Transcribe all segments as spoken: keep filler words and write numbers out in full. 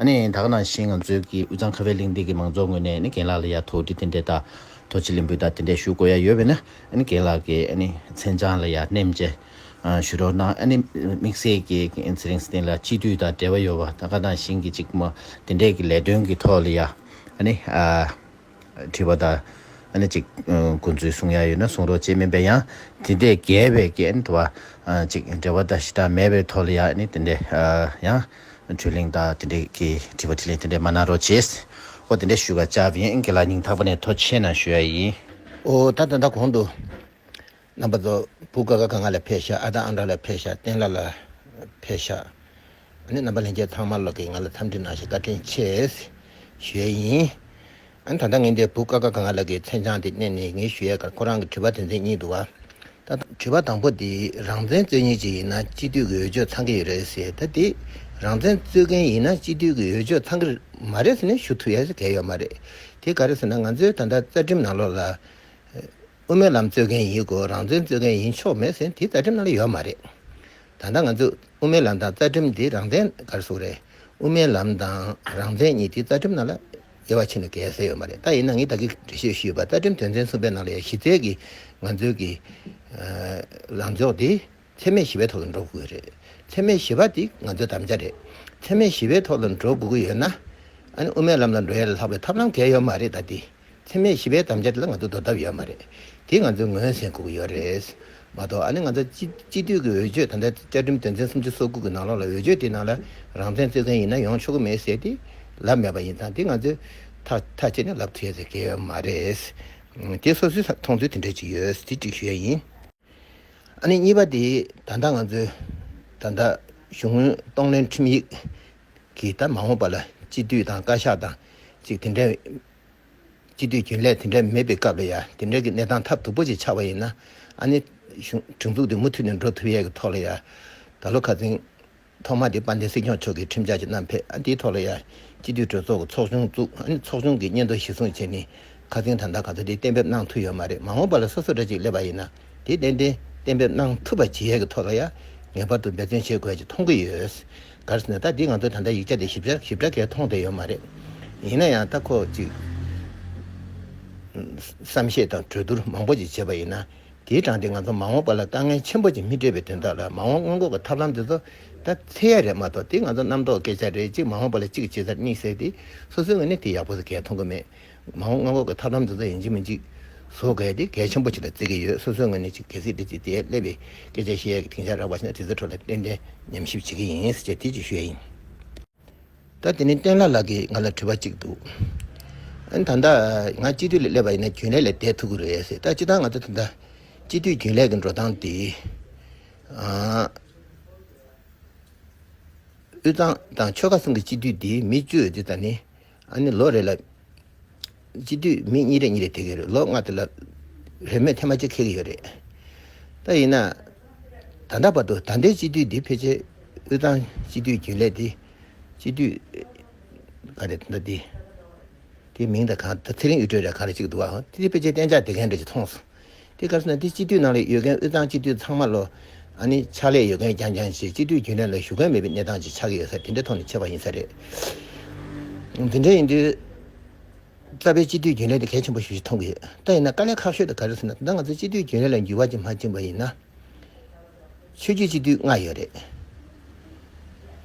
ཨ་ནི་ད་ག་ནང་བཞིན་ང་ཚོའི་གི་དབུས་གཙང་ཁ་བའི་གླིང་སྟེང་གི་མང་ཚོགས་ངོས་ནས་ཨ་ནི་རྒན་ལགས་ལ་ཡ་ཐུགས་རྗེ་དེ་འདྲ་དང་ཐུགས་རྗེ་ལེགས་འབུལ་དང་དེ་འདྲ་ཞུ་དགོས་ཡ་ཡོད་པས་ན། ཨ་ནི་རྒན་ལགས་ཀྱིས་ཨ་ནི་མཚན་བྱང་ལ་ཡ་མནན་བྱས་ཨ་ཞུ་རོགས་གནང་། ཨ་ནི་དམིགས་བསལ་གྱི་ཚེ་རིང་ཚེ་བརྟན་ལ་སྤྱི་འཐུས་དང་འབྲེལ་བ་ཡོད་པ་ད་ག་ནང་བཞིན་གྱི་ཅིག་མ་དེ་འདྲས་ཀྱི་ལས་དོན་གྱི་ཐོག་ལ་ཡ་ཨ་ནི་ཨ་དྲི་བ་དང་ཨ་ནི་ཅིག་ཨ་དགོངས་ཚུལ་གསུང་ཡ་ཡོད་ན་གསུང་རོགས་བྱེད། མིན་པས་ཡང་དེ་འདྲས་རྒྱས་པའི་གི་ཨ་ནི་དྲི་བ་ཨ་ཅིག་འབྲེལ་བ་དང་ཞེ་དྲག་མེད་པའི་ཐོག་ལ་ཡ་ཨ་ནི་དེ་འདྲས་ཨ་ཡང་གྲོས་གླེང་དང་དེ་འདྲས་ཀྱི་དྲི་བ་དྲིས་ལན་དེ་འདྲས་མ་གནང་རོགས་བྱེད། ཨོ་དེ་འདྲས་ཞུ་ག་བཅར་བ་ཡིན། རྒན་ལགས་སྙིང་ཐག་པ་ནས་ཐུགས་རྗེ་ཆེ་གནང་ཞུ་ཡ་ཡིན། ཨོ་ད་ད་ད་གོང་དུ་རྣམ་པ་ཚོ་བུ་ཀ་ཁ་ག་ང་ལ་ཕེབས་ཤག་ཨ་ད་ཨ་འདྲ་ལ་ཕེབས་ཤག་བསྟན་ལགས་ལ་ཕེབས་ཤག་ཨ་ནི་རྣམ་པ་ལྷན་རྒྱས་ཚང་མ་ལོག་གིས་ང་ལ་འཚམས་འདྲི་གནང་ཞིག་བཀའ་དྲིན་ཆེ་ཞུ་ཡ་ཡིན། ཨ་ནི་ད་ལྟ་ངས་འདིར་བུ་ཀ་ཁ་ག་ང་ལ་གི་མཚན་བྱང་དེ་བསྣན་ནས་ངས་ཞུ་ཡ་ག་ཁོ་རང་གི་དྲི་བ་དོན་ཚན་གཉིས་འདུག་བ། ད་དྲི་བ་དང་པོ་དེ་རང་བཙན་རྩོད་མཁན་ཅིག་ཡིན་ན་སྤྱི་འཐུས་ཀྱི་འོས་ཆོས་ཚང་གི་ཡོད་རེད་ཟེར། ད་དེ་རང་བཙན་རྩོད་མཁན་ཡིན་ན་སྤྱི་འཐུས་ཀྱི་འོས་ཆོས་ཚང་གི་མ་རེད་ཟེར་ནས་ཞུ་ཐུབ་ཡ་གལ་ཡོད་མ་རེད། དེ་ག་རེ་ཟེར་ན་ང་ཚོའི་ད་ལྟ་རྩ་ཁྲིམས་ནང་ལོགས་ལ། དབུ་མའི་ལམ་རྩོད་མཁན་ཡིན་དགོས། རང་བཙན་རྩོད་མཁན་ཡིན་ཆོག་མེད་ཟེར་དེ་རྩ་ཁྲིམས་ནང་ལ་ཡོད་མ་རེད། ད་ལྟ་ང་ཚོ་དབུ་མའི་ལམ་དང་རྩ་ཁྲིམས་དེ་རང་བཙན་ག་རེ་ཟེར་དགོས་རེད། དབུ་མའི་ལམ་དང་རང་བཙན་གཉིས་དེ་རྩ་ཁྲིམས་ནང་ལ་དབྱེ་བ་ཕྱེ་ནས་འགལ་ས་ཡོད་མ་རེད། ད་ཡིན་ན་ངས་ད་གིན་འགྲེལ་བཤད་ཞུས་པ་རྩ་ཁྲིམས་དོན་ཚན་གསུམ་པའི་ནང་ལ་ཡང་གཞི་རྩའི་གི་ང་ཚོའི་གི་ལངས་ཕྱོགས་དེ་འཚེ་མེད་ཞི་བའི་ཐོག་ལ་འགྲོ་དགོས་རེད། འཚེ་མེད་ཞི་བ་དེ་ང་ཚོའི་དམ་བཅའ་རེད། འཚེ་མེད་ཞི་བའི་ཐོག་ལ་འགྲོ་དགོས་ཀྱི་ཡོད་ན། ཨ་ནི་དབུ་མའི་ལམ་ལ་འགྲོ་ཡ་ལ་ལྷག་པའི་ཐབས་ལམ་གལ་ཡོད་མ་རེད། ད་དེ། འཚེ་མེད་ཞི་བའི་དམ་བཅའ་དེ་ལ་ང་ཚོ་འདོར་ཐབས་ཡོད་མ་རེད། དེ་ང་ཚོས་ངོས་ཟིན་དགོས་ཀྱི་ཡོད་རེད་མ་གཏོགས། ཨ་ནི་ང་ཚོ་སྤྱི་སྤྱི་འཐུས་ཀྱི་འོས་ཆོས་ད་ལྟ་བཅའ་ཁྲིམས་དོན་ཚན་སུམ་ཅུ་སོ་དགུ་གི་ནང་ལོགས་ལ་འོས་ཆོས་དེ་ནང་ལ་རང་བཙན་རྩོད་མཁན་ཡིན་ན་ཡོང་ཆོག་གི་མེད་ཟེར་དེ་ལབ་མེད་པ་ཡིན་ཙང་། དེ་ང་ཚོས་ཐག་ཐག་བཅད་ནས་ལབ་ཐུབ་ཡ་ཟེར་གྱི་ཡོད་མ་རེད། དེ་སོ་སོའི་མཐོང་ཚུལ་དེ་འདྲ་ཅིག་ཡོད། དེ་གཅིག་ཞུ་ཡ་ཡིན། ཨ་ནི་གཉིས་པ་དེ་ད་ལྟ་ང་ཚོའི་ད་ལྟ་གཞུང་གཏོང་ལེན་ཁྲིམས་ཡིག་གིས་ད་མ་འོངས་པ་ལ་སྤྱི་འཐུས་དང་བཀའ་ཤག་དང་ཅིག་དེ་འདྲའི་སྤྱི་འཐུས་རྒྱུན་ལས་དེ་འདྲ་མེད་པའི་སྐབས་ལ་ཡ་དེ་འདྲ་གི་གནས་སྟངས་ཐབས་སྡུག་པོ་ཅིག་ཆགས་པ་ཡིན་ན། ཨ་ནི་གཞུང་སྒྲིག་འཛུགས་དེ་མུ་མཐུད་ནས་འགྲོ་ཐུབ་ཡས་ཀྱི་ཐོག་ལ་ཡ་ད་ལོ་ཁ་སང་ཐོག་མ་དེ་དཔལ་ལྡན་སྲིད་སྐྱོང་མཆོག་གིས་ཁྲིམས་འཆར་ཅིག་བསྣམས་ཕེབས། ཨ་དེའི་ཐོག་ལ་ཡ་སྤྱི་འཐུས་གྲོས་ཚོགས་ཀྱི་ཚོགས་ཆུང་བཙུགས། ཨ་ནི་ཚོགས་ཆུང་གིས་སྙན་ཐོ་གཞིར་བཟུང་བྱས་ནས་ཁ་སང་ད་ལྟ་ག་ཚོད་དེ་གཏན་འབེབས་གནང་ཐུབ་ཡོད་མ་རེད། མ་འོངས་པ་ལ་སོ་སོ་འདྲ་ཅིག་སླེབས་པ་ཡིན་ན་དེ་ཏན་ཏན་གཏན་འབེབས་གནང་ཐུབ་པ་བྱེད་ཡས་ཀྱི་ཐོག་ལ་ཡ་ངེས་པར་དུ་འབད་བརྩོན་བྱེད་དགོས་ཡ་ཅིག་མཐོང་གི་ཡོད། ག་རེ་ཟེར་ན་ད་འདི་ང་ཚོ་ད་ལྟ་ཡིག་ཆ་དེ་ཞིབ་ཕྲ་ཞིབ་ཕྲ་གས་མཐོང་བསྡད་ཡོད་མ་རེད། ཡིན་ན་ཡང་ད་ཁོ་ཅིག་བསམ་ཤེས་དང་གྲོས་བསྡུར་མང་པོ་ཅིག་བྱས་པ་ཡིན་ན་དེའི་གྲངས་དེ་ང་ཚོ་མ་འོངས་པ་ལ་དཀའ་ངལ་ཆེན་པོ་ཅིག་མི་འཕྲད་པའི་དོན་དག་ལ་མ་འོངས་སྔོན་འགོག་གི་ཐབས་ལམ་དེ་ཚོ་ད་འཚོལ་ཡ་རེད་མ་གཏོགས། དེ་ང་ཚོ་རྣམ་རྟོག་སྐད་ཆ་རེད། གཅིག་མ་འོངས་པ་ལ་གཅིག་བྱེད་ས་གཉིས་ཟེར་དེ་སོ་སོའི་ངོས་ནས་དེ་ཡག་པོ་ཟེར་གས་མཐོང་གི་མེད། མ་འོངས་སྔོན་འགོག་གི་ཐབས་ལམ་དེ་ཚོ་ཡིན་གཅིག་མིན་གཅིག་བཟོ་དགོས་དེ་གལ་ཆེན་པོ་ཅིག་ལ་བརྩི་གི་ཡོད། སོ་སོའི་ངོས་ནས་ཅིག་གལ་སྲིད་དེ་ཅིག་དེ་སླེབས་པའི་སྐད་ཆ་བཤད་ཡས་ཀྱི་སྡིངས་ཆ་རག་པ་ཞིག་ན་དེ་ཚོའི་ཁྲོད་ལ་ཏན་ཏན་ཉམས་ཞིབ་བྱེད་ཀྱི་ཡིན་ཟེར་བྱས་དེ་ཅིག་ཞུ་ཡ་ཡིན། ད་དེ་ནས་བསྟན་ལགས་ལགས་ཀྱིས་ང་ལ་དྲི་བ་གཅིག་འདུག་ཨ་ནི་ད་ལྟ་ང་སྤྱི་འཐུས་ལ་སླེབས་པ་ཡིན་ན་རྒྱུན་ལས་ལ་བསྡད་ཐུབ་ཀྱི་རེད་ཟེར། ད་སྤྱིར་བཏང་ང་ཚོ་ད་ལྟ་སྤྱི་འཐུས་རྒྱུན་ལས་ཀྱི་འགྲོ་སྟངས་དེ་ཨ། དབུས་གཙང་དང་ཆོལ་ཁ་གསུམ་གྱི་སྤྱི་འཐུས་འདིའི་མི་བཅུ་ཡོད་དུས་ད་ནི་ཨ་ནི་ལོ་རེ་ལ་སྤྱི་འཐུས་མི་གཉིས་རེ་གཉིས་རེ་དེ་གའི་རེད། ལོ་ལྔ་དེ་ལ་རེས་མོས་ཐེངས་མ་གཅིག་འཁེལ་གྱི་ཡོད་རེད། ད་ཡིན་ན་ད་ལྟ་བར་དུ་ད་ལྟའི་སྤྱི་འཐུས་འདི་ཕལ་ཆེར་དབུས་གཙང་སྤྱི་འཐུས་རྒྱུན་ལས་འདི་སྤྱི་འཐུས་ག་རེ་ད་ལྟ་འདི། དེའི་མིང་དང་གང་ད་ཚེ་རིང་དབྱུག་སྒྲོལ་རེད་ག་རེ་གཅིག་འདུག་བ། དེ་ཕལ་ཆེར་གཏན་འཇགས་དེ་གན་འདྲ་ཅིག་མཐོང་སོང་། དེ་ག་རེ་ཟེར་ན་དེ་སྤྱི་འཐུས་ནང་ལ་ཡོད་མཁན་དབུས་གཙང་སྤྱི་འཐུས་ཚང་མ་ལོ་ཨ་ནི་ཕྱག་ལས་ཡོད་མཁན་རྐྱང་རྐྱང་ཞིག་སྤྱི་འཐུས་རྒྱུན་ལས་ལ་ཞུགས་མཁན་མེད་པའི་གནས་སྟངས་ཅིག་ཆགས་ཀྱི་ཡོད་ས་དེ་འདྲའི་ཐོག་ནས་ཕྱེ་བ་ཡིན་ས་རེད། འདི་འདྲ་ཡིན་དུས་རྩ་བའི་སྤྱི་འཐུས་རྒྱུན་ལས་དེ་གལ་ཆེན་པོ་ཞེ་པོ་ཅིག་མཐོང་གི་ཡོད། ད་ཡིན་ན་དཀའ་ལས་ཁག་ཤོས་དེ་ག་རེ་ཟེར་ན་ད་ང་ཚོ་སྤྱི་འཐུས་རྒྱུན་ལས་ལ་འགྱུར་བ་ཅིག་མ་ཕྱིན་པ་ཡིན་ན། ཆོས་བརྒྱུད་སྤྱི་འཐུས་ལྔ་ཡོད་རེད།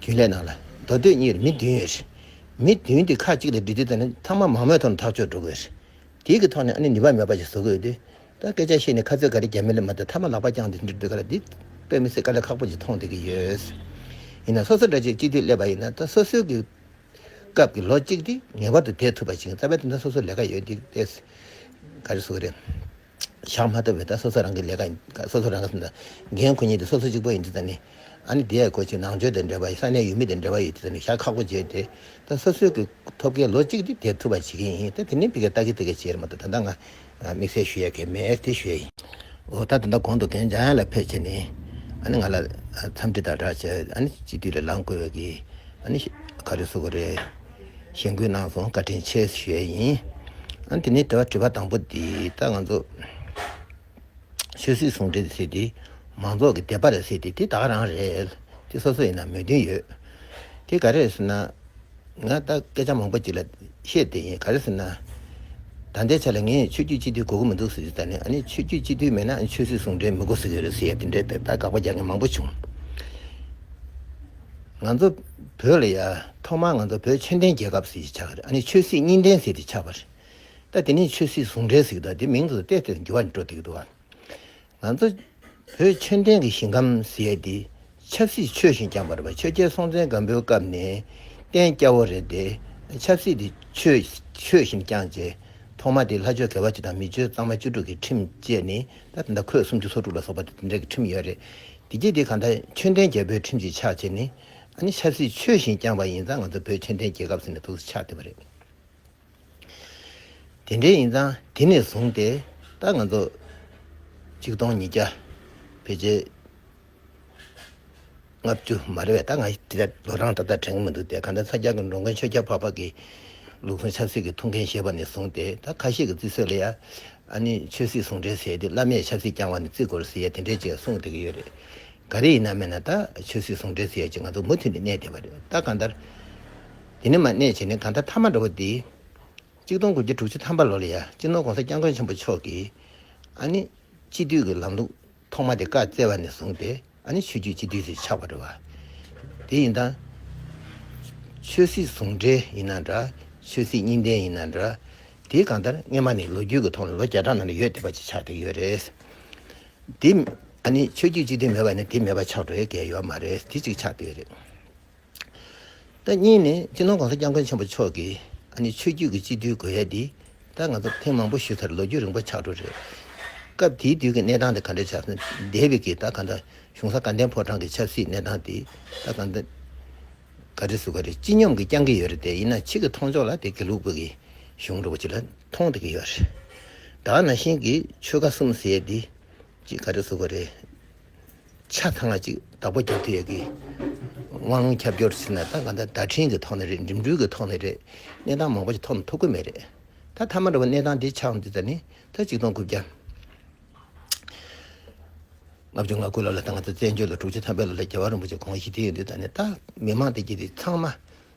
རྒྱུན་ལས་ནང་ལ་མདོ་སྟོད་གཉིས་རེད། མི་བདུན་ཡོད་རེད། མི་བདུན་དེ་ཁག་གཅིག་ལ་སྒྲིལ་དུས་ད་ནི་ཚང་མ་མང་མོས་ཐོག་ནས་ཐག་གཅོད་འགྲོ་དགོས་རེད། དེའི་གི་ཐོག་ནས་ཨ་ནི་ནུས་པ་མེད་པ་ཞིག་བཟོ་དགོས་དུས། ད་སྐད་ཆ་བཤད་ནས་ཁ་རྩོད་ག་རེ་རྒྱབ་མི་ལ་མ་གཏོགས་མཐའ་མ་ལག་པ་བརྐྱངས་ཏེ་འདིར་འགྲོ་ག་ལ་འདི་དཔེ་མི་སྲིད་དཀའ་ལས་ཁག་པོ་ཞིག་མཐོང་བསྡད་ཀྱི་ཡོད། ཡིན་ན་སོ་སོ་འདྲ་ཅིག་སྤྱི་འཐུས་སླེབས་པ་ཡིན་ན་ད་སོ་སོའི་གི་སྐབས་ཀྱི་ལོ་གཅིག་དེ་ངེས་པར་དུ་བསྡད་ཐུབ་པ་ཞིག་རྩ་བའི་དོན་དུ་སོ་སོ་ལས་ཀ་ཡོད་འདི་ཏེ་ག་རེ་ཟེར་དགོས་རེད། བཞག་མ་ཐུབ་པའི་ད་སོ་སོ་རང་གི་ལས་ཀ་ཡིན། སོ་སོ་རང་གི་ད་འགན་ཁུར་མཁན་དེ་སོ་སོ་གཅིག་པོ་ཡིན་དུས་ད་ནི་ཨ་ནི་དེ་ཡ་ཁོ་ཅིག་ནང་ཆོས་དང་འབྲེལ་བ་ཡོད། ས་གནས་ཡུལ་མི་དང་འབྲེལ་བ་ཡོད་དུས་ད་ནི་ཞག་ཁག་པོ་བྱས་ཏེ་ད་སོ་སོའི་གི་ཐོབ་སྐལ་ལོ་གཅིག་དེ་བསྡད་ཐུབ་པ་བྱེད་ཀྱི་ཡིན། ད་དེ་ནི་ཕ་གིར་ལྟ་གི་ལྟ་གི་བྱས་རེད་མ་གཏོགས་ད་ལྟ་ང་དམིགས་བསལ་ཞུ་ཡ་གི་མེད་དེ་ཞུ་ཡ་ཡིན། འོ་ད་ད་ལྟ་གོང་དུ་རྒན་འཇམ་དབྱངས་ལགས་ཕེབས་བྱས་ནས་ཨ་ནི་ང་ལ་འཚམས་འདྲི་དང་སྦྲགས་བྱས་ཨ་ནི་སྤྱི་འཐུས་ལ་ལངས་དགོས་པའི་གི་ཨ་ནི་ག་རེ་ཟེར་དགོས་རེད། ཞེན་སྐུལ་གནང་སོང་། བཀའ་དྲིན་ཆེ་ཞུ་ཡས་ཡིན། ཨ་ནི་དེ་ནས་དྲི་བ་དྲི་བ་དང་པོ་འདི་ད་ང་ཚོ་ཆོས་སྲིད་ཟུང་འབྲེལ་ཟེར་དེ་མང་ཚོགས་ཀྱི་དད་པ་རེད་ཟེར་དེ་དེ་ད་ག་རང་རེད། དེ་སོ་སོ་ཡིན་ན་མོས་མཐུན་ཡོད། དེ་ག་རེ་རེད་ཟེར་ན་ ང་ད་སྐད་ཆ་མང་པོ་ཅིག་ལ་བཤད་བསྡད་ཡིན། ག་རེ་ཟེར་ན། ད་ལྟའི་ཆ་ལ་ངས་ཆོས་བརྒྱུད་སྤྱི་འཐུས་དགོས་ཀྱི་མི་འདུག་ཟེར་གྱི། ད་ནི་ཨ་ནི་ཆོས་བརྒྱུད་སྤྱི་འཐུས་མེད་ན་ཨ་ནི་ཆོས་སྲིད་ཟུང་འབྲེལ་མི་དགོས་ཟེར་གྱི་རེད་ཟེར་ཡ་དེ་འདྲའི་དཔེ་ད་དགག་པ་རྒྱག་མཁན་མང་པོ་བྱུང་། ང་ཚོ་བོད་ལ་ཡ་ཐོག་མར་ང་ཚོ་བོད་ཆོས་ལྡན་རྒྱལ་ཁབ་ཟེར་གྱི་ཆགས་ཀྱི་རེད། ཨ་ནི་ཆོས་སྲིད་གཉིས་ལྡན་ཟེར་དེ་ཆགས་པ་རེད། ད་དེ་ནས་ཆོས་སྲིད་ཟུང་འབྲེལ་ཟེར་གྱི་འདུག་དེ་མིང་དེ་ཏོག་ཙམ་འགྱུར་བ་འགྲོ་བསྡད་ཀྱི་འདུག་བ། ང་ཚོ་བོད་ཆོས་ལྡན་གྱི་ཞིང་ཁམས་ཟེར་ཡས་དེ་ཆབ་སྲིད་ཆོས་བཞིན་བསྐྱངས་པ་རེད་པ། ཆོས་རྒྱལ་སྲོང་བཙན་སྒམ་པོའི་སྐབས་ནས་བསྟན་སྐྱ་བོ་རེད་དེ། ཆབ་སྲིད་དེ་ཆོས་ཆོས་བཞིན་བསྐྱངས་རྗེས་ཐོག་མ་དེ་ལྷ་ཆོས་དགེ་བ་བཅུ་དང་མི་ཆོས་གཙང་མ་བཅུ་དྲུག་གི་ཁྲིམས་བཅས་ནས། ད་ད་ལྟ་ཁོས་སུམ་ཅུ་སོ་དྲུག་ལ་སོགས་པ་དེ་འདྲ་གི་ཁྲིམས་ཡོད་རེད། དེ་རྗེས་དེ་གང་ལྟར་ཆོས་ལྡན་རྒྱལ་པོའི་ཁྲིམས་ཀྱིས་ཆགས་བྱས་ནས། ཨ་ནི་ཆབ་སྲིད་ཆོས་བཞིན་བསྐྱངས་པ་ཡིན་ཙང་ང་ཚོ་བོད་ཆོས་ལྡན་རྒྱལ་ཁབ་ཟེར་ནས་འདུག་སེ་ཆགས་བསྡད་པ་རེད། དེ་འདྲ་ཡིན་ཙང་དེ་ནས་བཟུང་སྟེ་ད་ང་ཚོ་གཅིག་སྟོང་ཉིས་བརྒྱ་ཕལ་ཆེར་ལྔ་བཅུ་མ་རེད་པས། ད་ང་དེ་ལོ་གྲངས་ཏག་ཏག་དྲན་གྱི་མི་འདུག་སྟེ། གང་ལྟར་ས་སྐྱ་གི་འགྲོ་མགོན་ཆོས་རྒྱལ་འཕགས་པ་གིས་ལུགས་ཟུང་ཆབ་སྲིད་ཀྱི་ཐུགས་འགན་བཞེས་པ་ནས་བཟུང་སྟེ། ད་ཁ་ཤས་ཀྱི་བརྩི་སྲོལ་ལ་ཡ། ཨ་ནི་ཆོས་སྲིད་ཟུང་འབྲེལ་ཟེར་དེ་བླ་མས་ཆབ་སྲིད་བསྐྱངས་པ་ནས་བརྩི་དགོས་ཟེར་ཡ་དེ་འདྲའི་ཅིག་གསུངས་བསྡད་ཀྱི་ཡོད་རེད། ག་རེ་ཡིན་ན་མིན་ན་ད་ཆོས་སྲིད་ཟུང་འབྲེལ་ཟེར་ཡ་ཅིག་ང་ཚོ་མུ་མཐུད་ནས་གནས་བསྡད་པ་རེད། ད་གང་ལྟར་དེ་ནས་མར་གནས་བྱས་ནས་གང་ལྟར་མཐའ་མ་འདྲ་བོ་དེ། གཅིག་སྟོང་དགུ་བརྒྱ་དྲུག་ཅུ་ཐམ་པ་ལོ་ལ་ཡ་སྤྱི་ནོར་གོང་ས་སྐྱབས་མགོན་ཆེན་པོ་མཆོག་གིས་ཨ་ནི་སྤྱི་འཐུས་ཀྱི་ལམ་ལུགས་ཐོག་མ་དེ་བཀའ་སྩལ་བ་ནས་བཟུང་སྟེ། ཨ་ནི་ཆོས་བརྒྱུད་སྤྱི་འཐུས་ཟེར་ཆགས་པ་རེད་པ། དེ་ཡིན་ཙང་ཆོས་སྲིད་ཟུང་འབྲེལ་ཡིན་ན་འདྲ། ཆོས་སྲིད་གཉིས་ལྡན་ཡིན་ན་འདྲ། དེ་གང་ལྟར་སྔོན་མ་ནས་ལོ་རྒྱུས་ཀྱི་ཐོག་ནས་ལོ་བརྒྱ་ཕྲག་ནང་ལ་ཡོད་བསྡད་པ་ཅིག་ཆགས་བསྡད་ཡོད་རེད། དེ་ཨ་ནི་ཆོས་བརྒྱུད་སྤྱི་འཐུས་མེད་པ་ནི་དེ་མེད་པ་ཆགས་འགྲོ་ཡས་གལ་ཡོད་མ་རེད། དེ་གཅིག་ཆགས་བསྡད་ཡོད་རེད། ད་གཉིས་ནས་སྤྱི་ནོར་གོང་ས་སྐྱབས་མགོན་ཆེན་པོ་མཆོག་གིས་ཨ་ནི་ཆོས་བརྒྱུད་ཀྱི་སྤྱི་འཐུས་དགོས་ཡ་འདི་ད་ང་ཚོ་ཐེངས་མང་པོ་ཞུས་ཚར། ལོ་རྒྱུས་རིང་པོ་ཆགས་འགྲོ་རེད། སྐབས་དེའི་དུས་ཀྱི་གནས་སྟངས་དེ་ག་འདྲ་ཆགས་སོང་། འདས་པའི་གི་ད་ག་འདྲ་གཞུང་ས་དགའ་ལྡན་ཕོ་བྲང་གི་ཆབ་སྲིད་གནས་སྟངས་དེ་ད་ག་འདྲ་ག་རེ་ཟེར་དགོས་རེད། སྤྱི་སྙོམས་ཀྱིས་བསྐྱང་གི་ཡོད་རེད་དེ། ཡིན་ན་ཕྱི་གི་མཐོང་ཕྱོགས་ལ་དེ་དགེ་ལུགས་པ་གི་གཞུང་འདྲ་བོ་ཅིག་ལ་མཐོང་བསྡད་ཀྱི་ཡོད་རེད། ད་ག་ནང་བཞིན་གྱི་ཆོལ་ཁ་གསུམ་ཟེར་ཡ་འདི། ཅིག་ག་རེ་ཟེར་དགོས་རེད། ཆ་ཚང་བ་ཅིག་བདག་པོ་རྒྱག་ཐུབ་ཡ་གི་དབང་ལུང་ཁྱབ་སྐྱོར་ཟེར་ན་ད་ག་འདྲ་བརྡ་འཕྲིན་གྱི་ཐོག་ནས་རེད། འགྲིམ་འགྲུལ་གྱི་ཐོག་ནས་རེད། གནས་སྟངས་མང་པོ་ཞིག་ཐོག་ནས་ཐུབ་ཀྱི་མེད་རེད། ད་མཐའ་མ་འདྲ་བོ་གནས་སྟངས་འདི་ཆགས་འདི་ད་ནི་ད་གཅིག་སྟོང་དགུ་བརྒྱ་ལྔ་བཅུ་ང་དགུ་ལོ་ལ་ད་ང་ཚོ་བཙན་བྱོལ་ལ་དྲུག་ཅུ་ཐམ་པའི་ལོ་ལ་རྒྱལ་བ་རིན་པོ་ཆེ་དགོངས་གཞི་དེ་ཡོད་འདི་ད་ནི་ད་མི་མང་དེ་གྱིས་དེ་ཚང་མ།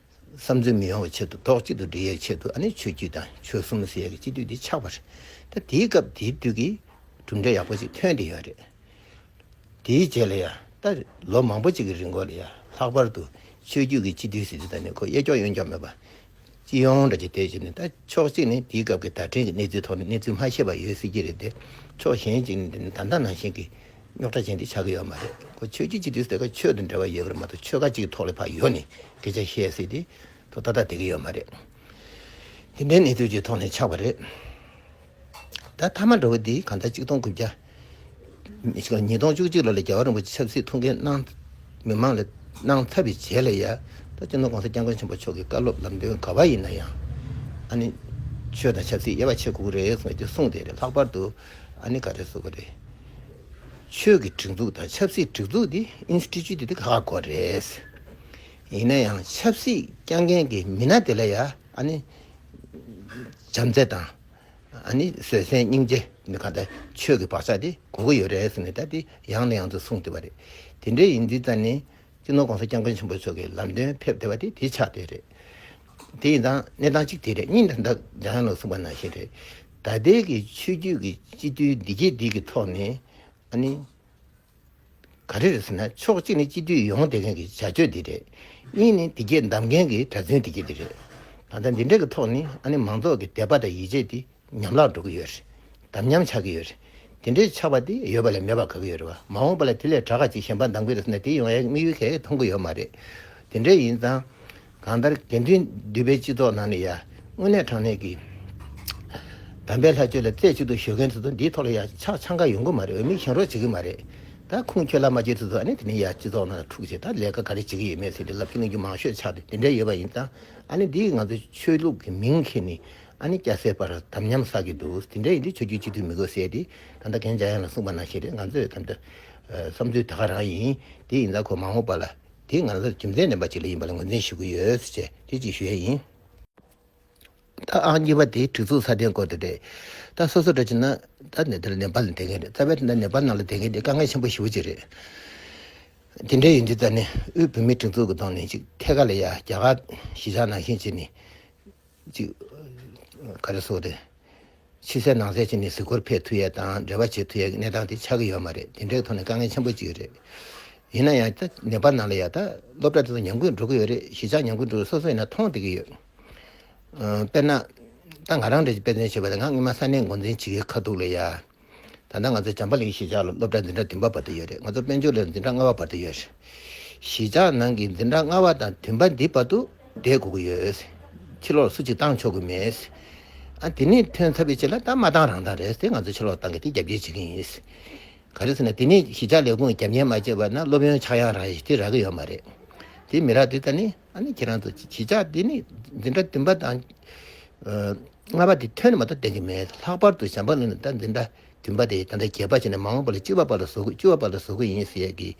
བསམ་ཚུལ་མི་ཡོང་བའི་ཆེད་དུ་རྡོག་གཅིག་ཏུ་སྒྲིལ་ཡའི་ཆེད་དུ་ཨ་ནི་ཆོས་བརྒྱུད་དང་ཆོལ་གསུམ་ཟེར་ཡ་གི་སྤྱི་འཐུས་འདི་ཆགས་པ་རེད། ད་དེའི་སྐབས་དེའི་དུས་ཀྱི་གྲུབ་འབྲས་ཡག་པོ་ཞིག་ཐོན་བསྡད་ཡོད་རེད། དེའི་རྗེས་ལ་ཡ་ད་ལོ་མང་པོ་ཅིག་གི་རིང་གོ་ལ་ཡ་ལྷག་པར་དུ་ཆོས་བརྒྱུད་ཀྱི་སྤྱི་འཐུས་ཟེར་དུས་ད་ནི་ཁོ་གཡས་འཁྱོག་གཡོན་འཁྱོག་མེད་པ། སྤྱི་ཡོངས་འདྲ་ཅིག་དེ་བྱས་ནས། ད་ཕྱོགས་གཅིག་ནས་དེའི་སྐབས་ཀྱི་བརྡ་འཕྲིན་གྱི་གནས་ཚུལ་ཐོག་ནས་གནས་ཚུལ་མ་ཤེས་པ་ཡོད་སྲིད་ཀྱི་རེད་དེ། ཕྱོགས་གཞན་གཅིག་ནས་དེ་ནི་ད་ལྟ་ནང་བཞིན་གྱི་རྙོག་དྲ་ཅན་དེ་ཆགས་ཀྱི་ཡོད་མ་རེད། ཁོ་ཆོས་བརྒྱུད་སྤྱི་འཐུས་ཟེར་ཁ་ཆོས་དང་འབྲེལ་བ་ཡོད་པ་རེད་མ་གཏོགས་ཆོལ་ཁ་གཅིག་ཐོག་ལ་ཕར་ཡོང་ནས་སྐད་ཆ་བཤད་སྲིད་དེ་ཐོག་ཏག་ཏག་བསྡད་ཀྱི་ཡོད་མ་རེད། དེ་འདྲའི་གནས་ཚུལ་གྱི་ཐོག་ནས་ཆགས་པ་རེད། ད་མཐའ་མ་འདྲ་བོ་འདི་གང་ལྟར་གཅིག་སྟོང་དགུ་བརྒྱ་ཉིས་སྟོང་བཅུ་གཅིག་ལོ་ལ་རྒྱལ་བ་རིན་པོ་ཆེ་ཆབ་སྲིད་ཐུགས་འགན་གནང་། མི་མང་ལ་གནང་ཚར་བའི་རྗེས་ལ་ཡ། ད་སྤྱི་ནོར་གོང་ས་སྐྱབས་མགོན་ཆེན་པོ་མཆོག་གི་བཀའ་སློབ་ལམ་སྟོན་ག་པར་ཡིན་ན་ཡང་། ཨ་ནི་ཆོས་དང་ཆབ་སྲིད་དབྱེ་བ་ཕྱེ་དགོས་ཀྱི་རེད་གསུངས་ཏེ་གསུངས་ཏེ་རེད། ལྷག་པར་དུ་ཨ་ནི་ག་རེ་ཟེར་དགོས་རེད། ཆོས་ཀྱི་སྒྲིག་འཛུགས་དང་ཆབ་སྲིད་སྒྲིག་འཛུགས་འདི་ཨིན་སི་ཊི་ཅུ་ཊི་འདི་ཁག་ཁག་དགོས་རེད། ཡིན་ན་ཡང་ཆབ་སྲིད་བསྐྱངས་མཁན་གྱི་མི་སྣ་དེ་ལ་ཡ་ཨ་ནི་བྱམས་བརྩེ་དང་། ཨ་ནི་བཟོད་བསྲན་སྙིང་རྗེ་ནི་ག་འདྲ་ཆོས་ཀྱི་བག་ཆགས་དེ་དགོས་ཀྱི་ཡོད་རེད་ཟེར་ནས། ད་དེ་ཡང་ནས་ཡང་དུ་གསུངས་བསྡད་པ་རེད། དེ་འདྲ་ཡིན་དུས་ད་ནི་སྤྱི་ནོར་གོང་ས་སྐྱབས་མགོན་ཆེན་པོ་མཆོག་གི་ལམ་སྟོན་ཕེབས་བསྡད་པ་དེ་དེ་ཆགས་བསྡད་རེད། དེ་ཡིན་ཙང་གནས་སྟངས་གཅིག་དེ་རེད། གཉིས་ནི་ད་འཇམ་དབྱངས་ལགས་གསུངས་པ་ནང་བཞིན་རེད། ད་ལྟའི་གི་ཆོས་བརྒྱུད་ཀྱི་སྤྱི་འཐུས་འདི་གས་འདི་གི་ཐོག་ནས་ཨ་ནི། ག་རེ་རེད་ཟེར་ན། ཕྱོགས་གཅིག་ནས་སྤྱི་འཐུས་ཡོང་བསྡད་མཁན་གྱི་བྱ་སྤྱོད་འདི་རེད། གཉིས་ནས་འདི་གས་འདེམས་མཁན་གྱི་གྲྭ་བཙུན་འདི་གས་འདི་རེད། ད་ལྟ་འདི་འདྲ་གི་ཐོག་ནས་ཨ་ནི་མང་ཚོགས་ཀྱི་དད་པ་དང་ཡིད་ཆེས་དེ་ཉམས་བརླག་འགྲོ་གི་ཡོད་རེད། དམ་ཉམས་ཆགས་ཀྱི་ཡོད་རེད། དེ་འདྲའི་ཆགས་པ་དེ་ཡོད་པ་ལས་མེད་པ་དགའ་གི་ཡོད་རེད་བ། མ་འོངས་པ་ལ་དེ་ལས་དྲག་ག་ཅིག་གཞན་པ་འདེམས་ཀྱི་རེད་ཟེར་ན་དེ་ཡོང་ཡའི་དམིགས་ཡུལ་གང་ཡང་མཐོང་གི་ཡོད་མ་རེད། དེ་འདྲ་ཡིན་ཙང་། གང་ལྟར་དགེ་འདུན་འདུས་པའི་སྤྱི་ཚོགས་ནང་ནས་ཡ། དངོས་གནས་དྲང་གནས་ཀྱི་དམ་པའི་ལྷ་ཆོས་ལ་རྩེ་གཅིག་ཏུ་གཞོལ་མཁན་དེ་ཚོ་འདིའི་ཐོག་ལ་ཡ་ཆ་འཆང་ག་ཡོང་གི་མ་རེད། འོས་མི་གཞན་རོགས་བྱེད་ཀྱི་མ་རེད། ད་ཁུངས་འཁྱོལ་ལ་མ་བྱེད་དེ་ཚོ་ཨ་ནི་དེ་ནས་ཡ་སྤྱི་ཚོགས་ནང་ལ་འཁྲུག་བྱེད། ད་ལས་ཀ་ག་རེ་བྱེད་ཀྱི་ཡོད་མེད་ཟེར་ཏེ་ལབ་ཀྱི་གནང་རྒྱུ་མང་ཤོས་ཆགས་ཏེ་དེ་འདྲ་ཡོད་པ་ཡིན་ཙང་། ཨ་ནི་འདིས་ང་ཚོའི་ཆོས་ལུགས་ཀྱི་མིང་འཁྱེར་ནས་ཨ་ནི་སྐྱ་སེར་བར་དམ་ཉམས་བསགས་ཀྱི་འདུག་དེ་འདྲ་ཡིན་དུས་ཆོས་བརྒྱུད་སྤྱི་འཐུས་མི་དགོས་ཟེར་ཏེ་ད་ལྟ་རྒན་འཇམ་དབྱངས་ལགས་གསུངས་པ་ནང་བཞིན་རེད། ང་ཚོས་ད་ལྟ་བསམ་ཚུལ་ད་ག་རང་ཡིན། དེ་ཡིན་ཙང་ཁོ་མ་འོངས་པ་ལ། དེ་ང་ཚོ་རྒྱུ་མཚན་ལྡན་པ་ཅིག་ལ་ཡིན་པ་ལ་ངོས་འཛིན་ཞུ་གི་ཡོད་ཅེས་དེ་ཅིག་ཞུ་ཡས་ཡིན། ད་ཨང་གཉིས་པ་དེ་སྒྲིག་འཛུགས་སྲ་བརྟན་སྐོར་དེ་རེད། ད་སོ་སོ་འདྲ་བྱས་ན་ད་ནེ་དེར་ནེ་པཱལ་ནས་བསྡད་མཁན་རེད། རྩ་བའི་དེ་འདྲ་ནེ་པཱལ་ནང་ལ་བསྡད་མཁན་དེ་དཀའ་ངལ་ཆེན་པོ་ཞེ་པོ་ཅིག་རེད། དེ་འདྲ་ཡིན་དུས་ད་ནི་དབུས་བོད་མིའི་སྒྲིག་འཛུགས་ཀྱི་ཐོག་ནས་ཅིག་ཐད་ཀ་ལ་ཡ་རྒྱ་གར་གཞིས་ཆགས་ནང་བཞིན་བྱས་ནས་ཅིག་ག་རེ་ཟེར་དགོས་རེད། ཕྱི་གསལ་ནང་གསལ་བྱས་ནས་གཟིགས་སྐོར་ཕེབས་ཐུབ་ཡས་དང་འབྲེལ་བ་བྱེད་ཐུབ་ཡས་ཀྱི་གནས་སྟངས་དེ་ཆགས་ཀྱི་ཡོད་མ་རེད། དེ་འདྲའི་ཐོག་ནས་དཀའ་ངལ་ཆེན་པོ་ཅིག་རེད། ཡིན་ན་ཡང་ད་ནེ་པཱལ་ནང་ལ་ཡ་ད་སློབ་གྲྭ་དེ་ཚོ་ཉམས་རྒུད་འགྲོ་གི་ཡོད་རེད། གཞིས་ཆགས་ཉམས་རྒུད་འགྲོ་སོ་སོ་ཡིན་ན་མཐོང་བསྡད་ཀྱི་ཡོད། ཨ། དཔེར་ན། ད་ང་རང་འདྲ་ཞིག་དཔེ་མཚོན་བྱས་པ་ན། ང་སྔོན་མ་ས་གནས་འགོ་འཛིན་བྱེད་ཀྱི་ཁ་ཐུག་ལ་ཡ། ད་ལྟ་ང་ཚོ་བྱམས་པ་གླིང་གཞིས་ཆགས་ལ་སློབ་གྲྭ་འཛིན་གྲྭ་བདུན་པ་བར་དུ་ཡོད་རེད། ང་ཚོ་དཔལ་འབྱོར་ལ་འཛིན་གྲྭ་ལྔ་པ་བར་དུ་ཡོད་རེད། གཞིས་ཆགས་ནང་གི་འཛིན་གྲྭ་ལྔ་པ་དང་བདུན་པ་འདི་བར་དུ་བསྡད་དགོས་ཀྱི་ཡོད། ཕྱི་ལོགས་སུ་གཅིག་བཏང་ཆོག་གི་མེད། ཨ། དེ་ནས་ཐོན་ཚར་བའི་རྗེས་ལ་ད་མ་བཏང་རང་བཏང་རེད་ཟེར། ང་ཚོ་ཕྱི་ལོགས་བཏང་གི་དེ་རྒྱབ་འགལ་བྱེད་ཀྱི་ཡིན། ག་རེ་ཟེར་ན། དེ་ནས་གཞིས་ཆགས་ལས་ཁུངས་རྒྱབ་གཉེར་མ་བྱས་པ་ན་སློབ་ཡོན་ཆག་ཡང་རག་ཡ་ཞིག་དེ་རག་གི་ཡོད་མ་རེད། དེ་མི་རག་དུས་ད་ནི་ཨ་ནི་ཁྱེད་རང་ཚོ་གཞིས་ཆགས་དེ་ནི་འཛིན་གྲྭ་བདུན་པ་དང་། ཨ། ལྔ་པ་དེ་ཐོན་ནས་མ་གཏོགས་བསྡད་ཀྱི་མེད། ལྷག་པར་དུ་བྱམས་པ་གླིང་ནས་ད་འཛིན་གྲྭ་བདུན་པ་དེ་ད་ལྟ་བརྒྱད་པ་བྱས་ནས་མ་འོངས་པ་ལ་བཅུ་པ་བར་ལ་བཟོ་དགོས། བཅུ་པ་བར་ལ་བཟོ་དགོས་ཡིན་ཟེར་ཡས་ཀྱི།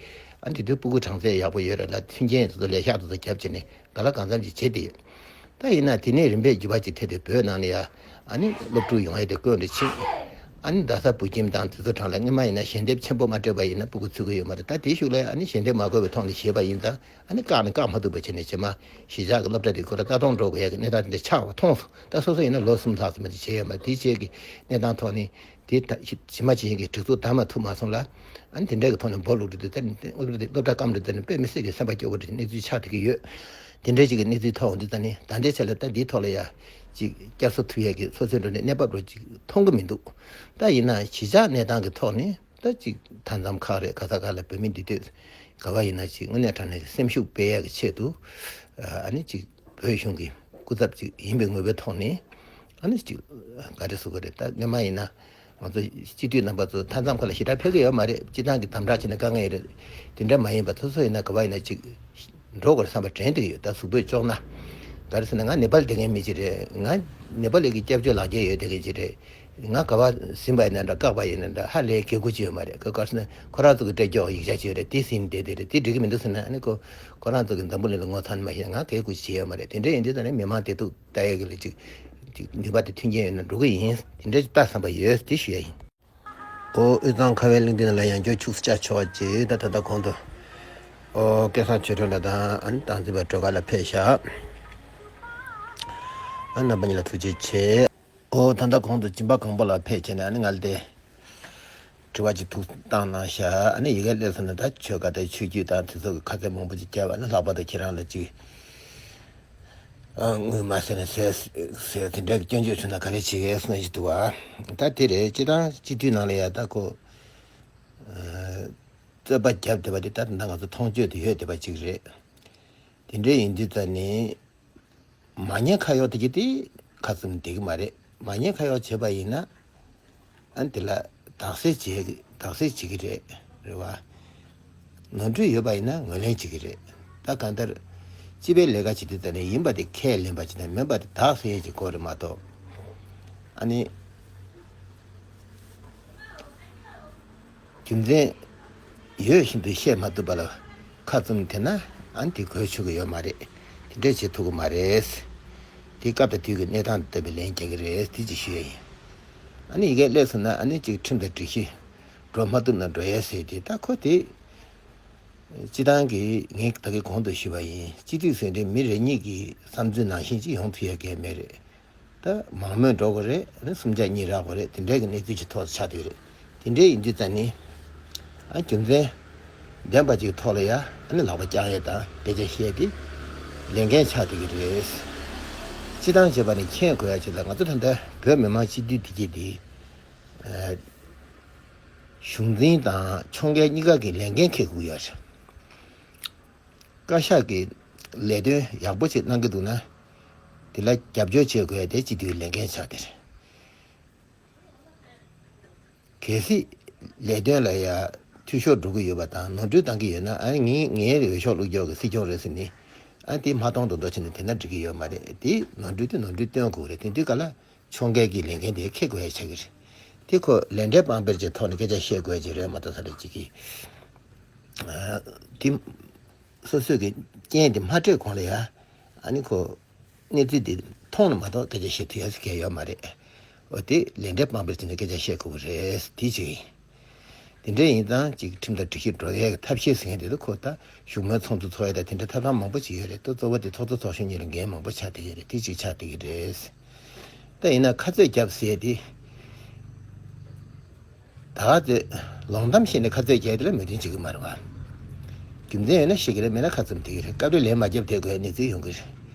ཨ། དེ་དུས་སྤུ་གུ་གྲངས་ཚད་ཡག་པོ་ཡོད་རེད་ལ། མཐུན་རྐྱེན་དེ་ཚོ་ལས་ཤག་དེ་ཚོ་བརྒྱབ་བྱས་ནས་ག་ལ་གང་འཚམ་ཅིག་བྱེད་བསྡད་ཡོད། ད་ཡིན་ན་དེ་ནས་རིམ་པས་འགྱུར་བ་ཅིག་ཐེབས་ཏེ་བོད་ནང་ལ་ཡ། ཨ་ནི་སློབ་ཕྲུག་ཡོང་ཡས་དེ་དཀོན་རུ་ཕྱིན། ཨ་ནི་རྡ་ས་བོད་ཁྱིམ་དང་དེ་ཚོ་གྲས་ལ་སྔོན་མ་ཡིན་ན་ཞལ་འདེབས་ཆེན་པོ་མ་སྤྲད་པ་ཡིན་ན་སྤུ་གུ་ཚུད་ཀྱི་ཡོད་མ་རེད། ད་དེའི་གཞུག་ལ་ཨ་ནི་ཞལ་འདེབས་མ་དགོས་པའི་ཐོག་ནས་བཞེས་པ་ཡིན་ཙང་། ཨ་ནི་བཀག་ནས་བཀག་མ་ཐུབ་པ་བྱས་ནས། རྗེས་མ་གཞིས་ཆགས་ཀྱི་སློབ་གྲྭ་དེ་ཁོ་རང་ལྟ་སྟངས་འགྲོ་དགོས་ཡ་གི་གནས་སྟངས་དེ་འདྲ་ཆགས་པ་མཐོང་སོང་། ད་སོ་སོ་ཡིན་ན་ལོ་གསུམ་ལྷག་ཙམ་མ་གཏོགས་བྱས་ཡོད་མ་རེད། དེའི་རྗེས་ཀྱི་གནས་སྟངས་ཐོག་ནས་དེ་ད་ཇི་མ་ཇི་བཞིན་གྱི་སྒྲིག་འཛུགས་བདམས་མ་ཐུབ་མ་སོང་ལ། ཨ་ནི་དེ་འདྲ་གི་ཐོག་ནས་འབོ་བླུགས་འགྲོ་དུས། ད་ནི་སློབ་གྲྭ་དེ་སློབ་གྲྭ་སྐམ་རུ་དེ་ནི་དཔེ་མི་སྲིད་ཀྱི་སེམས་པ་སྐྱོ་པོ་རེད། གནས་ཚུལ་ཆགས་བསྡད་ཀྱི་ཡོད། དེ་འདྲ་ཞིག་གི་གནས་ཚུལ་ཐོག་འོང་དུས། ད་ནི་ད་ལྟའི་ཆ་ལ་ད་འདིའི་ཐོག་ལ་ཡ་ཅིག་བསྐྱར་གསོ་ཐུབ་ཡས་ཀྱི་སོ་སོའི་འགྲོ་ནས་གནས་བབ་རོ་ཅིག་མཐོང་གི་མི་འདུག། ད་ཡིན་ན་གཞིས་ཆགས་གནས་སྟངས་ཀྱི་ཐོག་ནས་ད་ཅིག་མཐའ་མཚམས་ཁག་རེད། ག་ས་ག་ལ་བོད་མི་འདུས་སྡོད་ག་བ་ཡིན་ན་ཅིག་དངོས་གནས་དྲང་གནས་ཀྱི་སེམས་ཤུགས་སྤེལ་ཡས་ཀྱི་ཆེད་དུ། ཨ་ནི་ཅིག་བོད་གཞུང་གི་སྐུ་ཚབ་ཅིག་ཡིན་པའི་ངོས་པོའི་ཐོག་ནས། ཨ་ནི་ཅིག་ག་རེ་ཟེར་དགོས་རེད། ད་སྔོན་མ་ཡིན་ན་ང་ཚོ་སྤྱི་འཐུས་རྣམ་པ་ཚོ་མཐའ་མཚམས་ཁག་ལ་ཞེ་དྲག་ཕེབས་ཀྱི་ཡོད་མ་རེད། སྤྱི་བཏང་གི་དམ་དྲག་བྱས་ནས་དཀའ་ངལ་རེད། དེ་འདྲ་མ་ཡིན་པ་སོ་སོ་ཡིན་ན་ག་བ་ཡིན་ན་ཅིག་འགྲོ་དགོས་བསམ་པ་དྲན་བསྡད་ཀྱི་ཡོད། ད་གཟུགས་པོས་ལྕོགས་ན། ག་རེ་ཟེར་ན། ང་ནེ་པཱལ་བསྡད་མཁན་མི་ཅིག་རེད། ང་ནེ་པཱལ་གྱི་སྐྱབས་བཅོལ་ལག་འཁྱེར་ཡོད་བསྡད་མཁན་ཅིག་རེད། ང་ག་བ་ཟིན་པ་ཡིན་ན་འདྲ། བཀག་པ་ཡིན་ན་འདྲ། ཧ་ལས་གལ་དགོས་ཅིག་ཡོད་མ་རེད། ག་རེ་ཟེར་ན། ཁོ་རང་ཚོ་གི་སྤྲད་རྒྱུ་ཡིག་ཆ་ཅིག་ཡོད་རེད། དེ་ཟིན་བསྡད་དེ་རེད། དེ་འགྲིག་གི་མི་འདུག་ཟེར་ན། ཨ་ནི་ཁོ་ཁོ་རང་ཚོ་གི་འཛམ་བུ་གླིང་ལ་ངོ་ཚ་ནི་མ་ཤེས་ན། ང་གལ་དགོས་ཅིག་ཡོད་མ་རེད། དེ་འདྲ་ཡིན་དུས་ད་ནི་མི་མང་བདེ་སྡུག་ལྟ་ཡས་ཀྱི་ལ་ཅིག་ཅིག་ནུས་པ་དེ་མཐུན་རྐྱེན་ཡོད་ན་འགྲོ་གི་ཡིན། དེ་འདྲ་ཅིག་ལྟ་བསམ་པ་ཡོད། དེ་ཞུ་ཡ་ཡིན། ཨོ། དབུས་གཙང་ཁ་བའི་གླིང་འདི་ནང་ལ་ཡང་བསྐྱར་ཕྱུགས་བཅའ་ཆོག་ཅེས། ད་ད་ལྟ་གོང་དུ། ཨོ། སྐལ་བཟང་ཆོས་སྒྲོན་ལགས་དང་། ཨ་ནི་སྟངས་འཛིན་པ་སྒྲོལ་དཀར་ལགས་ཕེབས་ཤག། ཨ། རྣམ་པ་གཉིས་ལ་ཐུགས་རྗེ་ཆེ། ཨོ། ད་ལྟ་གོང་དུ་སྦྱིན་པ་གང་པོ་ལགས་ཕེབས་བྱས་ནས། ཨ་ནི་ང་ལ་དེ་དྲི་བ་ཅིག་ཐུགས་བཏང་གནང་ཤག། ཨ་ནི་ཡི་གེ་སླེབས་སོང་ན། ད་ཆོས་བཀའ་དང་ཆོས་བརྒྱུད་དང་དེ་ཚོ་གི་ཁ་གསལ་མང་པོ་ཅིག་བརྒྱབ་པ་ནི། ལྷག་པར་དུ་ཁྱེད་རང་ལ་ཅིག། ཨ། དངུལ་མ་ཟད་ནས་ཟས་ཟས་དེ་འདྲ་གི་སྐྱོན་བརྗོད་བྱུང་ན་ག་རེ་བྱེད་ཀྱི་ཡོད་གསུངས་ཞིག་འདུག་པ། ད་དེ་རེད། སྤྱིར་བཏང་སྤྱི་འཐུས་ནང་ལ་ཡ་ད་ཁོ། ཨ། རྩོད་པ་བརྒྱབ་བསྡད་པ་དེ་ད་ད་ང་ཚོ་མཐོང་ཆོས་དུ་ཡོད་བསྡད་པ་ཅིག་རེད། དེ་འདྲ་ཡིན་དུས་ད་ནི། མ་ཉེས་ཁ་གཡོག་དེ་གྱིས་དེ་ཁ་བཙུམ་བསྡད་ཀྱི་མ་རེད། མ་ཉེས་ཁ་གཡོག་བྱས་པ་ཡིན་ན། ཨ། དེ་ལ་དག་སེལ་བྱེད་དག་སེལ་བྱེད་ཀྱི་རེད། རེད་བ། ནོར་འཁྲུལ་ཡོད་པ་ཡིན་ན་ངོས་ལེན་བྱེད་ཀྱི་རེད། ད་གང་ལྟར་སྤྱི་པའི་ལས་ཀ་བྱེད་དུས་ད་ནི་ཡིན་པ་དེ་ཁས་ལེན་པ་བྱས་ན། མིན་པ་དེ་དག་སེལ་གྱི་སྐོར་རེད་མ་གཏོགས། ཨ་ནི། རྒྱུ་མཚན་ཡོད་བཞིན་དུ་བཤད་མ་ཐུབ་པ་ལ་ཁ་བཙུམ་བསྡད་ན། ཨ་ནི་དེ་གོ་ཆོད་ཀྱི་ཡོད་མ་རེད། དེ་འདྲས་བྱེད་ཐུབ་ཀྱི་མ་རེད། དེ་སྐབས་དང་དུས་ཀྱི་གནས་སྟངས་དང་བསྟུན་པའི་ལན་རྒྱག་གི་རེད། དེ་ཅིག་ཞུ་ཡ་ཡིན། ཨ་ནི་ཡི་གེ་སླེབས་སོང་ན། ཨ་ནི་ཅིག་ཁྲིམས་དང་སྒྲིག་གཞི་འགྲོ་མ་ཐུབ་ན་འགྲོ་ཡས་ཟེར་དེ། ད་ཁོ་དེ་སྤྱི་བཏང་གི། ངས་ད་གིན་གོང་དུ་ཞུས་པ་ཡིན། སྤྱི་འཐུས་ཟེར་དེ་མི་རེ་གཉིས་ཀྱི་བསམ་ཚུལ་ནང་བཞིན་ཅིག་ཡོང་ཐུབ་ཡ་གལ་མེད་རེད། ད་མང་མོས་འགྲོ་དགོས་རེད། ཨ་ནི་སུམ་ཆ་གཉིས་རག་དགོས་རེད། དེ་འདྲའི་གི་གནས་ཚུལ་གྱི་ཐོག་ཆགས་བསྡད་རེད། དེ་འདྲའི་ཡིན་དུས་ད་ནི། ཨ། རྒྱུ་མཚན་ལྡན་པ་ཅིག་ཐོག་ལ་ཡ། ཨ་ནི་ལག་པ་བརྐྱང་ཡས་དང་སྐད་ཆ་བཤད་དེ་ལས་འགན་ཆགས་བསྡད་ཀྱི་རེད། སྤྱི་བཏང་བྱས་པ་ནི་མཁྱེན་དགོས་ཡ་ཅིག་ལ། ང་ཚོ་ད་ལྟ་བོད་མི་མང་སྤྱི་འཐུས་དེ་གྱད་དེ། ཨ། གཞུང་འཛིན་དང་ཕྱོགས་འགལ་གཉིས་ཀ་གི་ལས་འགན་འཁྱེར་དགོས་ཡོད་རེད། བཀའ་ཤག་གི་ལས་དོན་ཡག་པོ་ཞིག་གནང་གི་འདུག་ན། དེ་ལ་རྒྱབ་སྐྱོར་བྱེད་དགོས་ཡ་དེ་སྤྱི་འཐུས་ལས་འགན་ཆགས་བསྡད་རེད། གལ་སྲིད་ལས་དོན་ལ་ཡ་འཐུས་ཤོར་འགྲོ་གི་ཡོད་པ་དང་ནོར་འཁྲུལ་བཏང་གི་ཡོད་ན། ཨ། ངའི་ངའི་འོས་ཤོག་བླུགས་རྒྱུ་གི་སྲིད་སྐྱོང་རེད་ཟེར་ནས། ཨ། དེ་མ་གཏོང་དོ་དོ་བྱས་ནས་བསྡད་ན་འགྲིག་གི་ཡོད་མ་རེད། དེ་ནོར་འཁྲུལ་དེ་ནོར་འཁྲུལ་སྟོན་དགོས་རེད། དེ་དུས་ག་ལ་ཕྱོགས་འགལ་གྱི་ལས་འགན་དེ་འཁྱེར་དགོས་ཡ་ཆགས་ཀྱི་རེད། དེ་ཁོ་ལས་འབྲས་དཔང་པོ་ཅིག་ཐོག་ནས་སྐད་ཆ་བཤད་དགོས་ཡ་ཅིག་རེད་མ་གཏོགས། ས་རེད་ཅིག་གིས། ཨ། དེ་སོ་སོས་ཀྱི་རྐྱེན་དེ་མ་འཕྲད་གོང་ལ་ཡ། ཨ་ནི་ཁོ་གནས་ཚུལ་དེ་མཐོང་ན་མ་གཏོགས་སྐད་ཆ་བཤད་ཐུབ་ཡ་ཟེར་མཁན་ཡོད་མ་རེད། འོ། དེ་ལས་འབྲས་དཔང་པོ་བྱས་ནས་སྐད་ཆ་བཤད་དགོས་ཀྱི་རེད། དེ་གཅིག་ཡིན། དེ་འདྲ་ཡིན་ཙང་ཅིག་ཁྲིམས་དང་སྒྲིག་གཞི་འགྲོ་ཡས་ཀྱི་ཐབས་ཤེས་ཟེར་མཁན་དེ་ཚོ་ཁོ་ད་བཞུགས་མོལ་ཚོགས་འདུ་ཚོགས་ཡས་དང་དེ་འདྲ་ཐབས་ལམ་མང་པོ་ཅིག་ཡོད་རེད། ད་གཙོ་བོ་དེ་ཚོགས་གཙོ་ཚོགས་གཞོན་གཉིས་ལ་འགན་མང་པོ་ཆགས་བསྡད་ཡོད་རེད། དེ་གཅིག་ཆགས་བསྡད་ཀྱི་རེད། ད་ཡིན་ན་ཁ་རྩོད་རྒྱབ་ཟེར་ཡས་དེ། ད་ག་ཚོད་ལོང་གཏམ་བཤད་ནས་ཁ་རྩོད་རྒྱག་དེ་ལ་མོས་མཐུན་བྱེད་ཀྱི་མ་རེད་བ། རྒྱུ་མཚན་ཡོད་ན་བཤད་ཀྱི་རེད། མེད་ན་ཁ་བཙུམ་བསྡད་ཀྱི་རེད། སྐབས་རེ་ལན་མ་བརྒྱབ་བསྡད་དགོས་གནས་ཚུལ་ཡོང་གི་རེད།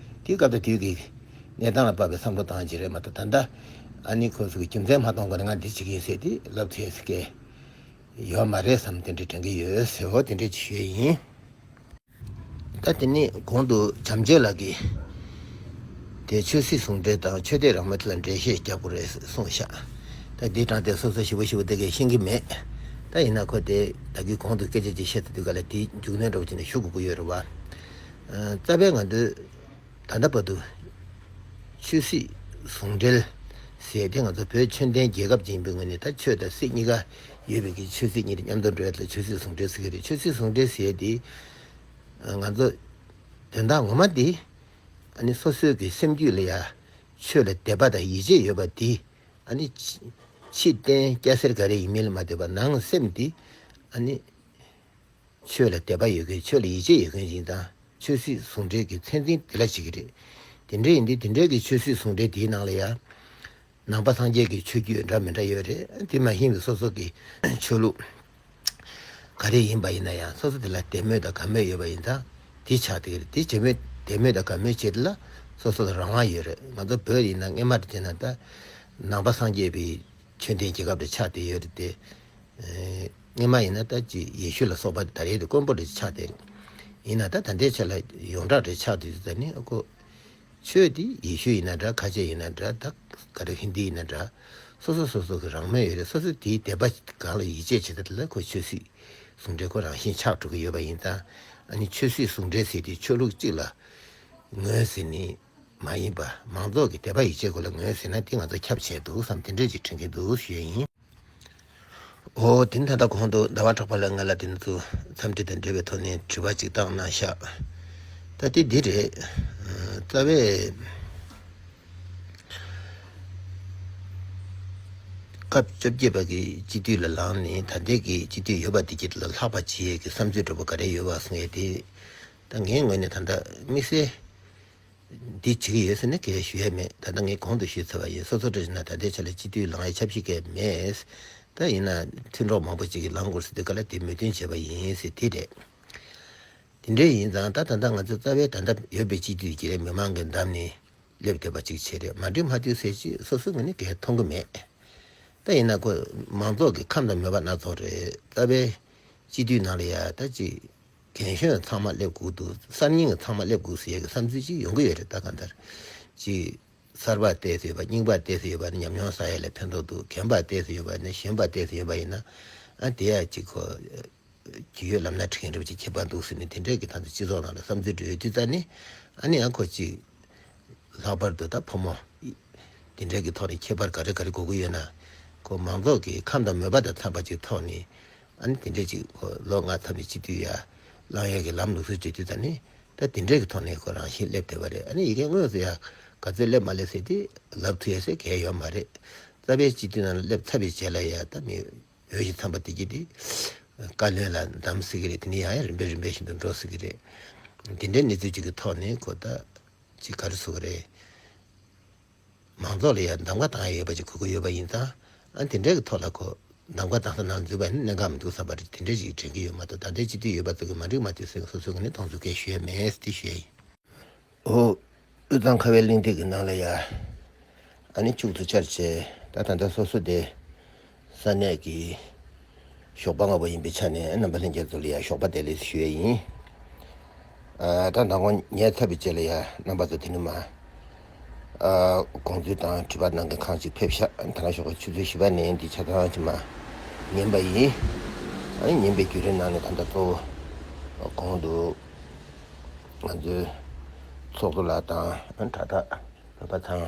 དེ་སྐབས་དང་དུས་ཀྱི་གནས་སྟངས་ལ་དཔག་པའི་བསམ་བློ་བཏང་གི་རེད་མ་གཏོགས། ད་ལྟ་ཨ་ནི་ཁོ་ཚོ་གི་རྒྱུ་མཚན་མ་གཏོང་གོང་ནས་ང་འདི་བྱེད་ཀྱི་ཡིན་ཟེར་དེ་ལབ་ཐུབ་ཡས་སྐལ་ཡོད་མ་རེད་བསམ། དེ་འདྲ་དྲན་གྱི་ཡོད་ཟེར། འོ་དེ་འདྲ་ཅིག་ཞུ་ཡས་ཡིན། ད་དེ་ནས་གོང་དུ་བྱམས་ཆོས་ལགས་ཀྱིས་དེ་ཆོས་སྲིད་ཟུང་འབྲེལ་དང་ཆོས་དད་རང་མོས་དེ་ལ་འགྲེལ་བཤད་རྒྱག་དགོས་རེད་གསུངས་ཤག་ད་འདི་དྲངས་ཏེ་སོ་སོ་ཞིབ་པོ་ཞིབ་པོ་དེ་གས་ཤེས་ཀྱི་མེད། ད་ཡིན་ན་ཁོ་དེ་ད་གིན་གོང་དུ་སྐད་ཆ་ཅིག་བཤད་ཚར་དུས་ག་ལ་དེའི་མཇུག་སྣོན་འདྲ་པོ་བྱས་ནས་ཞུ་དགོས་ཀྱི་ཡོད་རེད་བ། རྩ་བའི་ང་ཚོའི་ད་ལྟ་བར་དུ་ཆོས་སྲིད་ཟུང་འབྲེལ་ཟེར་དེ་ང་ཚོ་བོད་ཆོས་ལྡན་རྒྱལ་ཁབ་ཅིག་ཡིན་པའི་ངོས་ནས། ད་ཆོས་དང་སྲིད་གཉིས་ཀ་ཡོད་པའི་གི་ཆོས་སྲིད་གཉིས་མཉམ་དུ་འགྲོ་ཡ་ལ་ཆོས་སྲིད་ཟུང་འབྲེལ་ཟེར་གྱི་རེད། ཆོས་སྲིད་ཟུང་འབྲེལ་ཟེར་དེ་ང་ཚོ་དོན་དག་ངོ་མ་དེ་ཨ་ནི་སོ་སོའི་གི་སེམས་རྒྱུད་ལ་ཡ་ཆོས་ལ་དད་པ་དང་ཡིད་ཆེས་ཡོད་པ་དེ། ཨ་ནི་ཕྱི་རྟེན་སྐྱ་སེར་ག་རེ་ཡིན་མིན་ལ་མ་ལྟོས་པར་ནང་སེམས་དེ་ཨ་ནི་ཆོས་ལ་དད་པ་ཡོད་མཁན། ཆོས་ལ་ཡིད་ཆེས་ཡོད་མཁན་ཞིག་དང་། ཆོས་སྲིད་ཟུང་འབྲེལ་གྱི་མཚན་འཛིན་དེ་ལ་བྱེད་ཀྱི་རེད། དེ་འདྲ་ཡིན་དུས་དེ་འདྲའི་གི་ཆོས་སྲིད་ཟུང་འབྲེལ་དེའི་ནང་ལ་ཡང་ནང་པ་སངས་རྒྱས་ཀྱི་ཆོས་བརྒྱུད་འདྲ་མི་འདྲ་ཡོད་རེད། དེ་མ་ཡིན་པའི་སོ་སོ་གི་ཆོས་ལུགས་ག་རེ་ཡིན་པ་ཡིན་ན་ཡང་སོ་སོ་དེ་ལ་དད་མོས་དང་དགའ་མོས་ཡོད་པ་ཡིན་ཙང་དེ་ཆགས་བསྡད་ཀྱི་རེད། དེ་བྱེད་མོས་དད་མོས་དང་དགའ་མོས་བྱེད་དེ་ལ་སོ་སོ་ལ་རང་དབང་ཡོད་རེད། ང་ཚོ་བོད་ཡིན་ན་སྔས་མ་དེ་བྱས་ན་ད་ནང་པ་སངས་རྒྱས་པའི་ཆོས་ལྡན་རྒྱལ་ཁབ་དེ་ཆགས་བསྡད་ཡོད་རེད་དེ། སྔོན་མ་ཡིན་ན་ད་ཅི་ཡེ་ཤུ་ལ་སོགས་པ་ད་རེས་དེ་དཀོན་པོ་རེ་ཆགས་ཏེ། ཡིན་ན་ད་ད་ལྟའི་ཆ་ལ་ཡོངས་གྲགས་རེ་ཆགས་དུས་ད་ནི་ཨ་ཁོ་ཆོས་དེ་ཡེ་ཤུ་ཡིན་ན་འདྲ། ཁ་ཆེ་ཡིན་ན་འདྲ། ད་ག་རེ་ཧིན་དི་ཡིན་ན་འདྲ། སོ་སོ་སོ་སོ་གི་རང་མོས་ཡོད་རེད། སོ་སོ་དེའི་དད་པ་གང་ལ་ཡིད་ཆེས་བྱེད་ད་དེ་ལ་ཁོ་ཆོས་སྲིད་ཟུང་འབྲེལ་ཁོ་རང་བཞིན་ཆགས་འགྲོ་གི་ཡོད་པ་ཡིན་ཙང་། ཨ་ནི་ཆོས་སྲིད་ཟུང་འབྲེལ་ཟེར་དེ་ཆོས་ལུགས་གཅིག་ལ་ངོས་ཟིན་ནི་མ་ཡིན་པ། མང་ཚོགས་ཀྱི་དད་པ་ཡིད་ཆེས་སྐོར་ལ་ངོས་ཟིན་ན་དེ་ང་ཚོ་ཁྱབ་བྱས་འདུག་བསམ། དེ་འདྲས་ཅིག་དྲན་གྱི་འདུག་ཞུ་ཡ་ཡིན། འོ་དེ་ནི་ད་ལྟ་གོང་དུ་ཟླ་བ་གྲགས་པ་ལགས་ང་ལ་དེ་ཚོ་འཚམས་འདྲི་དང་འབྲེལ་བའི་ཐོག་ནས་དྲི་བ་ཅིག་བཏང་གནང་ཤག་ད་དེ་འདི་རེད། རྩ་བའི་སྐབས་བཅོ་བརྒྱད་པ་གི་སྤྱི་འཐུས་ལ་ལངས་ནས་ད་ལྟའི་གི་སྤྱི་འཐུས་ཡོད་པ་དེ་གྱད་ལ་ལྷག་པ་བྱེད་ཡས་ཀྱི་བསམ་ཚུལ་འདྲ་པོ་ག་རེ་ཡོད་པ་གསུང་ཡས་དེ། ད་ངའི་ངོས་ནས་ད་ལྟ་དམིགས་བསལ་འདི་བྱེད་ཀྱི་ཡོད་ཟེར་ནས་གང་ཡང་ཞུ་ཡས་མེད། ད་ལྟ་ངས་གོང་དུ་ཞུས་ཚར་བ་ཡིན། སོ་སོ་འདྲ་ཞིག་ན་ད་ལྟའི་ཆ་ལ་སྤྱི་འཐུས་ལངས་ཡས་ཆབ་སྲིད་གང་ཡང་མེད། ད་ཡིན་ན་མཐུན་གྲོགས་མང་པོ་ཅིག་གིས་ལངས་དགོས་ཟེར་དུས་ག་ལ་དེ་མོས་མཐུན་བྱས་པ་ཡིན་ཟེར་དེ་རེད། དེ་འདྲ་ཡིན་ཙང་ད་ད་ལྟ་ང་ཚོ་རྩ་བའི་ད་ལྟ་ཡོད་པའི་སྤྱི་འཐུས་ཀྱི་རེད། མི་མང་གི་འདམ་ནས་སླེབས་བསྡད་པ་ཅིག་བྱས་རེད། མ་འགྲིག་མ་འགྲིག་ཟེར་ཅིག་སོ་སོའི་ངོས་ནས་གང་ཡང་མཐོང་གི་མེད། ད་ཡིན་ན་ཁོ་མང་ཚོགས་ཀྱི་ཁམས་དང་མོས་པ་སྣ་ཚོགས་རེད། རྩ་བའི་སྤྱི་འཐུས་ནང་ལ་ཡ་ད་ཅིག་རྒན་གཞོན་ཚང་མ་སླེབས་དགོས་འདུག། གསར་རྙིང་ཚང་མ་སླེབས་དགོས་ཟེར་ཡས་ཀྱི་བསམ་ཚུལ་ཅིག་ཡོང་གི་ཡོད་རེད། ད་གང་ལྟར་ཅིག་གསར་པ་བལྟས་ཟེར་བ། རྙིང་པ་བལྟས་ཟེར་ཡོད་པ་ནི་ཉམས་མྱོང་བསགས་ཡས་ལ་ཕན་ཐོགས་འདུག། རྒན་པ་བལྟས་ཟེར་ཡོད་པ་ནི། གཞོན་པ་བལྟས་ཟེར་ཡོད་པ་ཡིན་ན་ཨ་དེ་ཡ་ཅིག་ཁོ་ཇི་ཡོད་ལམ་སྣ་ཁྲིད་མཁན་འདྲ་པོ་ཅིག་ཁྱད་པར་འདུག་ཟེར་ནས་དེ་འདྲས་ཀྱི་ད་ལྟ་སྤྱི་ཚོགས་ནང་ལ་བསམ་ཚུལ་འདྲ་ཡོད་དུས་ད་ནི། ཨ་ནི་ཨ་ཁོ་ཅིག་ལྷག་པར་དུ་ད་ཕོ་མོ་དེ་འདྲས་ཀྱི་ཐོག་ནས་ཁྱད་པར་ག་རེ་ག་རེ་དགོས་ཀྱི་ཡོད་ན། ཁོ་མང་ཚོགས་ཀྱི་ཁམས་དང་མོས་པ་དང་འཚམས་པ་ཅིག་ཐོག་ནས། ཨ་ནི་དེ་འདྲས་ཅིག་ཁོ་ལོ་ལྔ་ཐམ་པའི་སྤྱི་འཐུས་ཡ་ལངས་ཡས་ཀྱི་ལམ་ལུགས་སྲོལ་བྱེད་དུས་ད་ནི། ད་དེ་འདྲས་ཀྱི་ཐོག་ནས་ཁོ་རང་བཞིན་སླེབས་བསྡད་པ་རེད། ཨ་ནི་ཡི་གེ་དངོས་སུ་ཡ་ག་ཚོད་སླེབས་མ་སླེབས་ཟེར་དེ་ལབ་ཐུབ་ཡས་ཟེར་གང་ཡང་ཡོད་མ་རེད། རྩ་བའི་སྤྱི་འཐུས་ནང་ལ་སླེབས་ཚར་བའི་རྗེས་ལ་ཡ་ད་མི་འོས་ཤིང་འཚམས་པ་དེ་གྱད་དེ་བཀའ་བློན་ལ་བདམས་སྲིད་ཀྱི་རེད། དེ་ནས་ཡང་ཡང་རིམ་པས་རིམ་པས་བཞིན་དུ་འགྲོ་སྲིད་ཀྱི་རེད། དེ་འདྲའི་གནས་ཚུལ་ཅིག་གི་ཐོག་ནས་ཁོ་ད་ཅིག་ག་རེ་ཟེར་དགོས་རེད། མང་ཚོགས་ལ་ཡང་གདམ་ག་བཏང་ཡ་ཡོད་པ་ཅིག་དགོས་ཀྱི་ཡོད་པ་ཡིན་ཙང་། ཨ་དེ་འདྲའི་གི་ཐོག་ལ་ཁོ་གདམ་ག་བཏང་ས་ནང་འཛུལ་བ་ཡིན་ན་གནད་འགག་མི་འདུག་བསམ་པ་རེད། དེ་འདྲའི་ཅིག་དྲན་གྱི་ཡོད་མ་གཏོགས། ད་ལྟའི་སྤྱི་འཐུས་ཡོད་པ་ཚོ་གི་མ་འགྲིག་མ་འགྲིག་ཟེར་སོ་སོའི་ངོས་ནས་མཐོང་ཚུལ་གང་ཡང་ཞུ་ཡ་མེད་ཟེར་དེ་ཞུ་ཡ་ཡིན། འོ། དབུས་གཙང་ཁ་བའི་གླེང་སྟེགས་ཀྱི་ནང་ལ་ཡ། ཨ་ནི་མཇུག་ཏུ་བཅར་བྱས། ད་ད་ལྟ་སོ་སོ་དེ་ས་གནས་ཀྱི་ཞོགས་པ་སྔ་པོ་ཡིན་པའི་ཆ་ནས་རྣམ་པ་ལྷན་རྒྱས་ཚོ་ལ་ཡ་ཞོགས་པ་བདེ་ལེགས་ཞུ་ཡས་ཡིན། ཨ་ད་མདང་དགོང་ཉལ་ཚར་བའི་རྗེས་ལ་ཡ་རྣམ་པ་ཚོ་དེ་ནས་མར་ཨ་དགོངས་ཚུལ་དང་དྲི་བ་གནང་མཁན་ཁག་ཅིག་ཕེབས་ཤག་ད་ནང་ཞོགས་པ་ཆུ་ཚོད་བཞི་པ་ནས་འདི་ཆ་ཚང་ཅིག་མར་ཉན་པ་ཡིན། ཨ་ནི་ཉན་པའི་བརྒྱུད་རིམ་ནང་ནས་ད་ལྟ་གཙོ་བོ་གོང་དུ། ང་ཚོའི་ཚོགས་གཙོ་ལགས་དང་དྲ་བདག་བོད་པ་ཚང་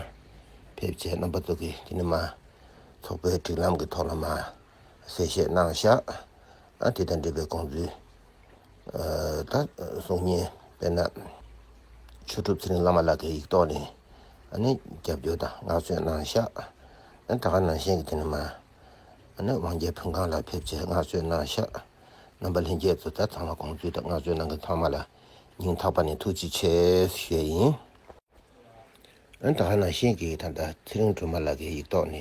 ཕེབས་བྱས། རྣམ་པ་ཚོ་གིས་དེ་ནས་མར་ཚོགས་པའི་སྒྲིག་ལམ་གྱི་ཐོག་ལ་མར་གསལ་བཤད་གནང་ཤག་ཨ་དེ་དང་འབྲེལ་བའི་དགོངས་ཚུལ་ཨ་ད་གསུང་སྙན། དཔེར་ན་ཆོས་གྲུབ་ཚེ་རིང་བླ་མ་ལགས་ཀྱིས་ཡིག་ཐོག་ནས་ཨ་ནི་རྒྱབ་སྐྱོར་དང་བསྔགས་བརྗོད་གནང་ཤག་ཨ་ད་ག་ནང་བཞིན་གྱི་དེ་ནས་མར་ ཨ་ནི་དབང་རྒྱལ་བོད་ཁང་ལ་ཕེབས་བྱས་བསྔགས་བརྗོད་གནང་ཤག་རྣམ་པ་ལྷན་རྒྱས་ཚོ་ད་ཚང་མ་དགོངས་ཚུལ་དང་བསྔགས་བརྗོད་གནང་མཁན་ཚང་མ་ལ་སྙིང་ཐག་པ་ནས་ཐུགས་རྗེ་ཆེ་ཞུ་ཡ་ཡིན། ཨ་ནི་ད་ག་ནང་བཞིན་གྱི་ད་ལྟ་ཚེ་རིང་སྒྲོལ་མ་ལགས་ཀྱིས་ཡིག་ཐོག་ནས་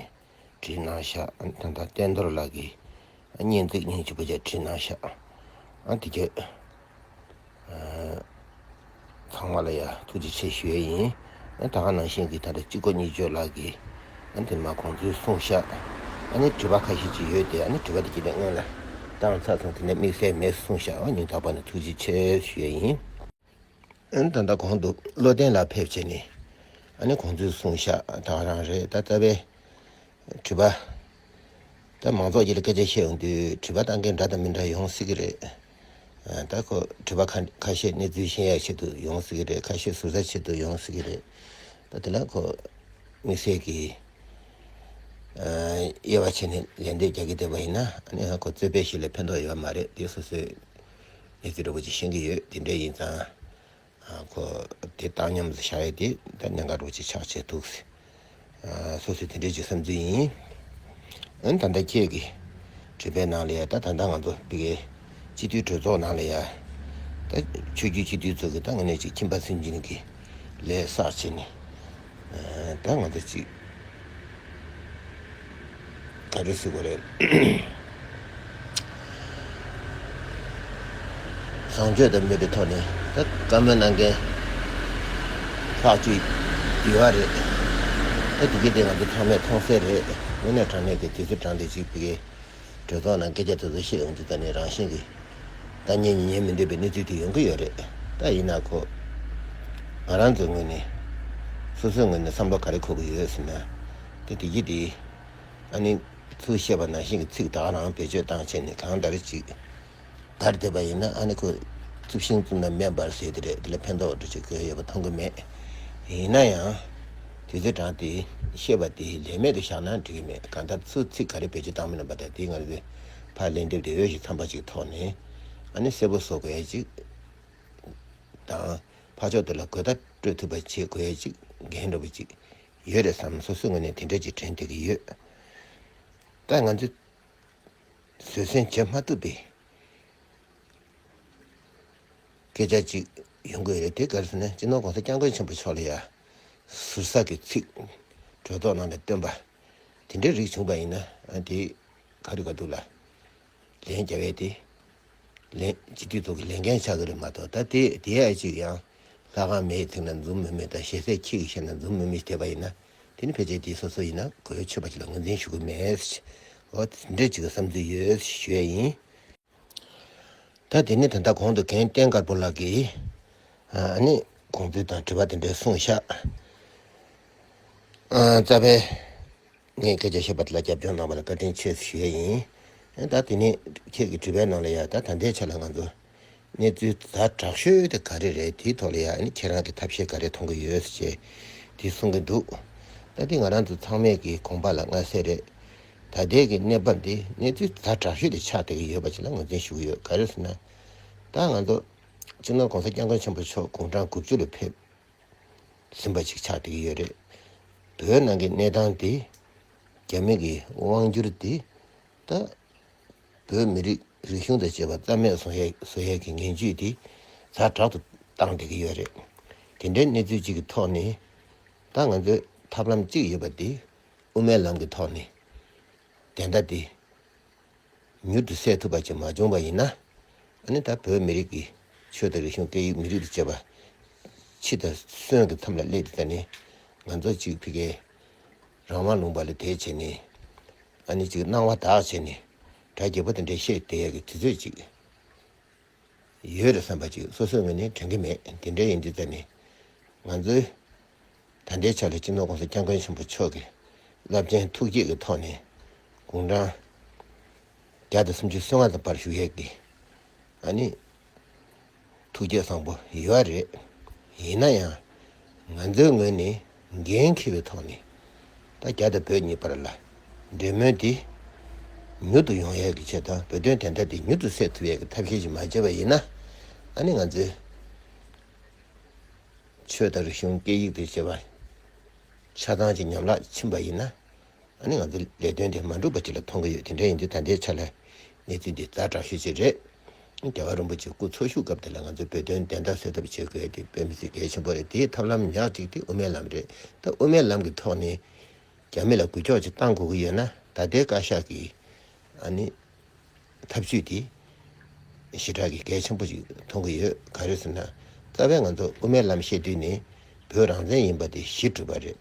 བྲིས་གནང་ཤག་ཨ་ནི་ད་ལྟ་བསྟན་རྡོར་ལགས་ཀྱིས་སྙན་ཚིག་སྙིང་རྗེ་པོ་བྱས་བྲིས་གནང་ཤག་ཨ་དེ་གྱད། ཚང་མ་ལ་ཡ་ཐུགས་རྗེ་ཆེ་ཞུ་ཡས་ཡིན། ཨ་ད་ག་ནང་བཞིན་གྱི་ད་ལྟ་གཅིག་གོ་གཉིས་བརྗོད་ལགས་ཀྱིས་ཨ་དེ་མ་དགོངས་ཚུལ་གསུངས་ཤག་ཨ་ནི་དྲི་བ་ཁ་ཤས་ཅིག་ཡོད་དེ། ཨ་ནི་དྲི་བ་དེ་གྱད་ནས་སྔོན་ལ་བཏང་ཚར་སོང་། དེ་ནས་དམིགས་བསལ་མེད་གསུངས་ཤག་ཨ་སྙིང་ཐག་པ་ནས་ཐུགས་རྗེ་ཆེ་ཞུ་ཡས་ཡིན། ཨ་ནི་ད་ལྟ་གོང་དུ་བློ་ལྡན་ལགས་ཕེབས་བྱས་ནས་ཨ་ནི་དགོངས་ཚུལ་གསུངས་ཤག་ད་ག་རང་རེད། ད་ལྟ་བའི་དྲི་བ། ད་མང་ཚོགས་ཀྱི་ལ་སྐད་ཆ་བཤད་ཡོང་དུས་དྲི་བ་བཏང་མཁན་འདྲ་དང་མི་འདྲ་ཡོང་སྲིད་ཀྱི་རེད། ཨ་ད་ཁོ་དྲི་བ་ཁ་ཁ་ཤས་གནས་ཚུལ་ཤེས་ཡག་ཆེད་དུ་ཡོང་སྲིད་ཀྱི་རེད། ཁ་ཤས་ཟུར་ཟ་ཆེད་དུ་ཡོང་སྲིད་ཀྱི་རེད། ད་དེ་ལ་ཁོ་དམིགས་བསལ་གྱི་ཨ་དབྱེ་བ་ཕྱེ་ནས་ལན་འདེབས་རྒྱག་གི་བསྡད་པ་ཡིན་ན་ཨ་ནི་ཁོ་རྩོད་པ་ཞིག་ལ་ཕན་ཐོགས་ཡོད་མ་རེད། དེ་སོ་སོས་གནས་ཚུལ་འདྲ་པོ་ཅིག་ཤེས་ཀྱི་ཡོད། དེ་འདྲ་ཡིན་ཙང་། ཁོ་དེ་བཏང་སྙོམས་སུ་བཞག་ཡས་དེ་ད་གནད་འགག་འདྲ་པོ་ཅིག་ཆགས་བྱས་འདུག་ཟེར། སོ་སོའི་དེ་འདྲའི་ཅིག་བསམ་ཚུལ་ཡིན། ཨ་ནི་ད་ལྟ་ཁྱེད་ཀྱི་དྲི་བའི་ནང་ལ་ཡ་ད་ད་ལྟ་ང་ཚོ་བི་གའི་སྤྱི་འཐུས་གྲོས་ཚོགས་ནང་ལ་ཡ་ད་ཆོས་བརྒྱུད་སྤྱི་འཐུས་ཚོ་གི་ད་དངོས་གནས་ཅིག་ཁྱིམ་པ་སུན་འབྱིན་གྱི་ལས་བསགས་བྱས་ནས་ད་ང་ཚོ་ཅིག་ག་རེ་ཟེར་དགོས་རེད། བཟང་སྤྱོད་དང་མོས་པའི་ཐོག་ནས་ད་བཀའ་མོལ་གནང་མཁན་ཁག་ཅིག་ཡོད་པ་རེད། ད་དེ་གི་དེ་ང་ཚོ་ཚང་མས་མཐོང་གསལ་རེད། དངོས་གནས་དྲང་གནས་ཀྱི་དུས་ཚོད་དྲང་བདེན་ཅིག་བི་གའི་གྲོས་ཚོགས་ནང་སྐད་ཆ་དེ་ཚོ་བཤད་ཡོང་དུས་ད་ནི་རང་བཞིན་གྱི་ད་ཉན་ཉན་མི་འདོད་པའི་གནས་ཚུལ་དེ་ཡོང་གི་ཡོད་རེད། ད་ཡིན་ན་ཁོ་ང་རང་ཚོའི་ངོས་ནས་སོ་སོའི་ངོས་ནས་བསམ་བློ་ག་རེ་འཁོར་གྱི་ཡོད་ཟེར་ན། དེ་དེ་གི་དེ་ཨ་ནི་ཚུར་བཤད་པ་ནང་བཞིན་གྱི་ཚིག་ད་ག་རང་བེད་སྤྱོད་བཏང་བྱས་ནས་གང་ལྟར་ཅིག་དར་བསྡད་པ་ཡིན་ན་ཨ་ནི་ཁོ་རྩུབ་ཤིང་རྩུབ་ན་སྨན་འབར་ཟེར་དེ་རེད། དེ་ལ་ཕན་ཐོགས་འདྲ་ཅིག་གི་ཡོད་པ་མཐོང་གི་མེད། ཡིན་ན་ཡང་དུས་ཚོད་དྲངས་ཏེ་བཤད་པ་དེ་ལས་མེད་དུ་བཞག་ན་འགྲིག་གི་མེད། གང་ལྟར་ཚུར་ཚིག་ག་རེ་བེད་སྤྱོད་བཏང་མིན་པ་དང་དེ་ང་ཚོས་ཕར་ལན་འདེབས་དེ་འོས་ཤིང་འཚམས་པ་ཅིག་ཐོག་ནས་ཨ་ནི་གསལ་པོ་བཟོ་དགོས་ཡ་ཅིག་དང་། ཕར་ཕྱོགས་དེ་ལ་དགོད་བརྡ་སྤྲོད་ཐུབ་པ་བྱེད་དགོས་ཡ་ཅིག་འགན་འདྲ་པོ་ཅིག་ཡོད་རེད་བསམ། སོ་སོའི་ངོས་ནས་དེ་འདྲ་ཅིག་དྲན་བསྡད་ཀྱི་ཡོད། ད་ང་ཚོས་བཟོད་བསྲན་བྱེད་མ་ཐུབ་པའི་སྐད་ཆ་ཅིག་ཡོང་གི་ཡོད་རེད། དེ་ག་རེ་ཟེར་ན་སྤྱི་ནོར་༸གོང་ས་༸སྐྱབས་མགོན་ཆེན་པོ་མཆོག་ལ་ཡ་ཟུར་ཟ་གི་ཚིག་གྲོས་ཚོགས་ནང་ལ་བཏོན་པ་དེ་འདྲའི་རིགས་བྱུང་པ་ཡིན་ན་ཨ་དེ་ག་རེ་ག་འདུག་ལ། ལན་རྒྱག་ཡས་དེ། ལན་སྤྱི་འཐུས་ཚོགས་ཀྱི་ལས་འགན་ཆགས་ཀྱི་རེད་མ་གཏོགས། ད་དེ་དེ་ཡ་གཅིག་ཡང་ལྷ་ཁང་མེད་ཚིག་ན་འཛུམ་མི་མེད་དང་ཞེ་སའི་ཁྱི་གིས་བཤད་ན་འཛུམ་མི་མེད་བསྡད་པ་ཡིན་ན་དེ་ནི་ཕལ་ཆེར་དེ་སོ་སོ་ཡིན་ན་གོ་ཡོད་ཆོད་པ་ཅིག་ལ་ངོས་འཛིན་ཞུ་གི་མེད། འོ་དེ་འདྲ་ཅིག་གི་བསམ་ཚུལ་ཡོད་ཞུ་ཡས་ཡིན། ད་དེ་ནི་ད་ལྟ་གོང་དུ་རྒན་བསྟན་དཀར་པོ་ལགས་ཀྱིས་ཨ་ནི་དགོངས་ཚུལ་དང་དྲི་བ་དེ་འདྲ་གསུངས་ཤག་ཨ་རྩ་བའི་ངས་སྐད་ཆ་བཤད་པ་དེ་ལ་རྒྱབ་སྐྱོར་གནང་བ་ལ་བཀའ་དྲིན་ཆེ་ཞུ་ཡས་ཡིན། ད་དེ་ནས་ཁྱེད་ཀྱི་དྲི་བའི་ནང་ལ་ཡ་ད་ད་ལྟའི་ཆ་ལ་ང་ཚོ་གནས་ཚུལ་ཛ་དྲག་ཤོས་དེ་ག་རེ་རེད། དེའི་ཐོག་ལ་ཡ་ཨ་ནི་ཁྱེད་རང་གི་ཐབས་ཤེས་ག་རེ་མཐོང་གི་ཡོད་ཅེས་དེ་གསུང་གི་འདུག་ད་དེ་ང་རང་ཚོ་ཚང་མས་ཀྱི་དགོངས་པ་ལ་མངའ་གསལ་རེད། ད་ལྟའི་གི་གནས་བབ་འདི་གནས་ཚུལ་ཛ་དྲག་ཤོས་དེ་ཆགས་བསྡད་ཀྱི་ཡོད་པ་ཅིག་ལ་ངོས་འཛིན་ཞུ་གི་ཡོད། ག་རེ་ཟེར་ན་ད་ང་ཚོ་སྤྱི་ནོར་༸གོང་ས་༸སྐྱབས་མགོན་ཆེན་པོ་མཆོག་དགུང་གྲངས་དགུ་བཅུ་ལ་ཕེབས་ཟིན་པ་ཅིག་ཆགས་བསྡད་ཀྱི་ཡོད་རེད། བོད་ནང་གི་གནས་སྟངས་དེ་རྒྱ་མི་གི་དབང་སྒྱུར་དེ་ད་བོད་མི་རིགས་རིག་གཞུང་དང་བཅས་པ་རྩ་མེད་བཟོ་ཡས་བཟོ་ཡས་ཀྱི་ངན་ཇུས་དེ་ཛ་དྲག་ཏུ་བཏང་བསྡད་ཀྱི་ཡོད་རེད། དེ་འདྲའི་གནས་ཚུལ་ཅིག་གི་ཐོག་ནས་ད་ང་ཚོའི་ཐབས་ལམ་གཅིག་ཡོད་པ་དེ་དབུ་མའི་ལམ་གྱི་ཐོག་ནས་བདེན་མཐའ་དེ་མྱུར་དུ་སེལ་ཐུབ་པ་ཅིག་མ་བྱུང་བ་ཡིན་ན། ཨ་ནི་ད་བོད་མི་རིགས་ཀྱི་ཆོས་དང་རིག་གཞུང་སྐད་ཡིག་མི་རིགས་དང་བཅས་པ་འཆི་དང་གསོན་གྱི་མཚམས་ལ་སླེབས་ཏེ་ད་ནི་ང་ཚོ་གཅིག་ཕ་གིའི་རང་དབང་ལུང་པ་ལ་དེད་བྱས་ནས་ཨ་ནི་གཅིག་སྣང་བ་དག་བྱས་ནས་སྒྲ་རྒྱས་པོ་དེ་འདྲ་བཤད་བསྡད་ཡག་གི་དུས་ཚོད་ཅིག་ཡོད་རེད་བསམ་པ་ཅིག་སོ་སོའི་ངོས་ནས་དྲན་གྱི་མེད། དེ་འདྲ་ཡིན་དུས་ད་ནི་ང་ཚོའི་ད་ལྟའི་ཆ་ལ་སྤྱི་ནོར་༸གོང་ས་༸སྐྱབས་མགོན་ཆེན་པོ་མཆོག་གི་རླབས་ཆེན་ཐུགས་བསྐྱེད་ཀྱི་ཐོག་ནས་དགུང་གྲངས་བརྒྱ་དང་སུམ་ཅུ་སོ་ལྔ་ཙམ་བར་བཞུགས་ཡས་ཀྱི་ཨ་ནི་ཐུགས་བསྐྱེད་བཟང་པོ་ཡོད་རེད། ཡིན་ན་ཡང་ང་ཚོའི་ངོས་ནས་འགན་འཁྱེར་བའི་ཐོག་ནས་ད་རྒྱ་དང་བོད་གཉིས་བར་ལ་འབྲེལ་མོལ་དེ་མྱུར་དུ་ཡོང་ཡས་ཀྱི་ཆེད་དང་བོད་དོན་བདེན་མཐའ་དེ་མྱུར་དུ་སེལ་ཐུབ་ཡས་ཀྱི་ཐབས་ཤེས་ཤིག་མ་བྱས་པ་ཡིན་ན་ཨ་ནི་ང་ཚོའི་ཆོས་དང་རིག་གཞུང་སྐད་ཡིག་དང་བཅས་པ་ཆ་ཚང་ཅིག་ཉམས་བརླག་ཕྱིན་པ་ཡིན་ན། ཨ་ནི་ང་ཚོ་ལས་དོན་དེ་མ་འགྲུབ་པ་ཅིག་ལ་མཐོང་གི་ཡོད། དེ་འདྲ་ཡིན་དུས་ད་ལྟའི་ཆ་ལ་གནས་ཚུལ་འདི་ཛ་དྲག་ཤོས་ཅིག་རེད། རྒྱལ་བ་རིན་པོ་ཆེ་སྐུ་འཚོ་བཞུགས་སྐབས་དེ་ལ་ང་ཚོས་བོད་དོན་བདེན་མཐའ་གསལ་ཐབས་བྱེད་དགོས་དེ་དཔེ་མི་སྲིད་གལ་ཆེན་པོ་རེད། དེའི་ཐབས་ལམ་ཉག་གཅིག་དེ་དབུ་མའི་ལམ་རེད། ད་དབུ་མའི་ལམ་གྱི་ཐོག་ནས་རྒྱ་མི་ལ་འགུལ་སྐྱོད་ཅིག་བཏང་དགོས་ཀྱི་ཡོད་ན། ད་ལྟའི་བཀའ་ཤག་གིས་ཨ་ནི་ཐབས་ཇུས་དེ་ཞེ་དྲག་གི་གལ་ཆེན་པོ་ཞིག་མཐོང་གི་ཡོད། ག་རེ་ཟེར་ན། རྩ་བའི་ང་ཚོ་དབུ་མའི་ལམ་བཤད་དུས་ནས་བོད་རང་བཙན་ཡིན་པ་དེ་གཞི་གྲུབ་པ་རེད།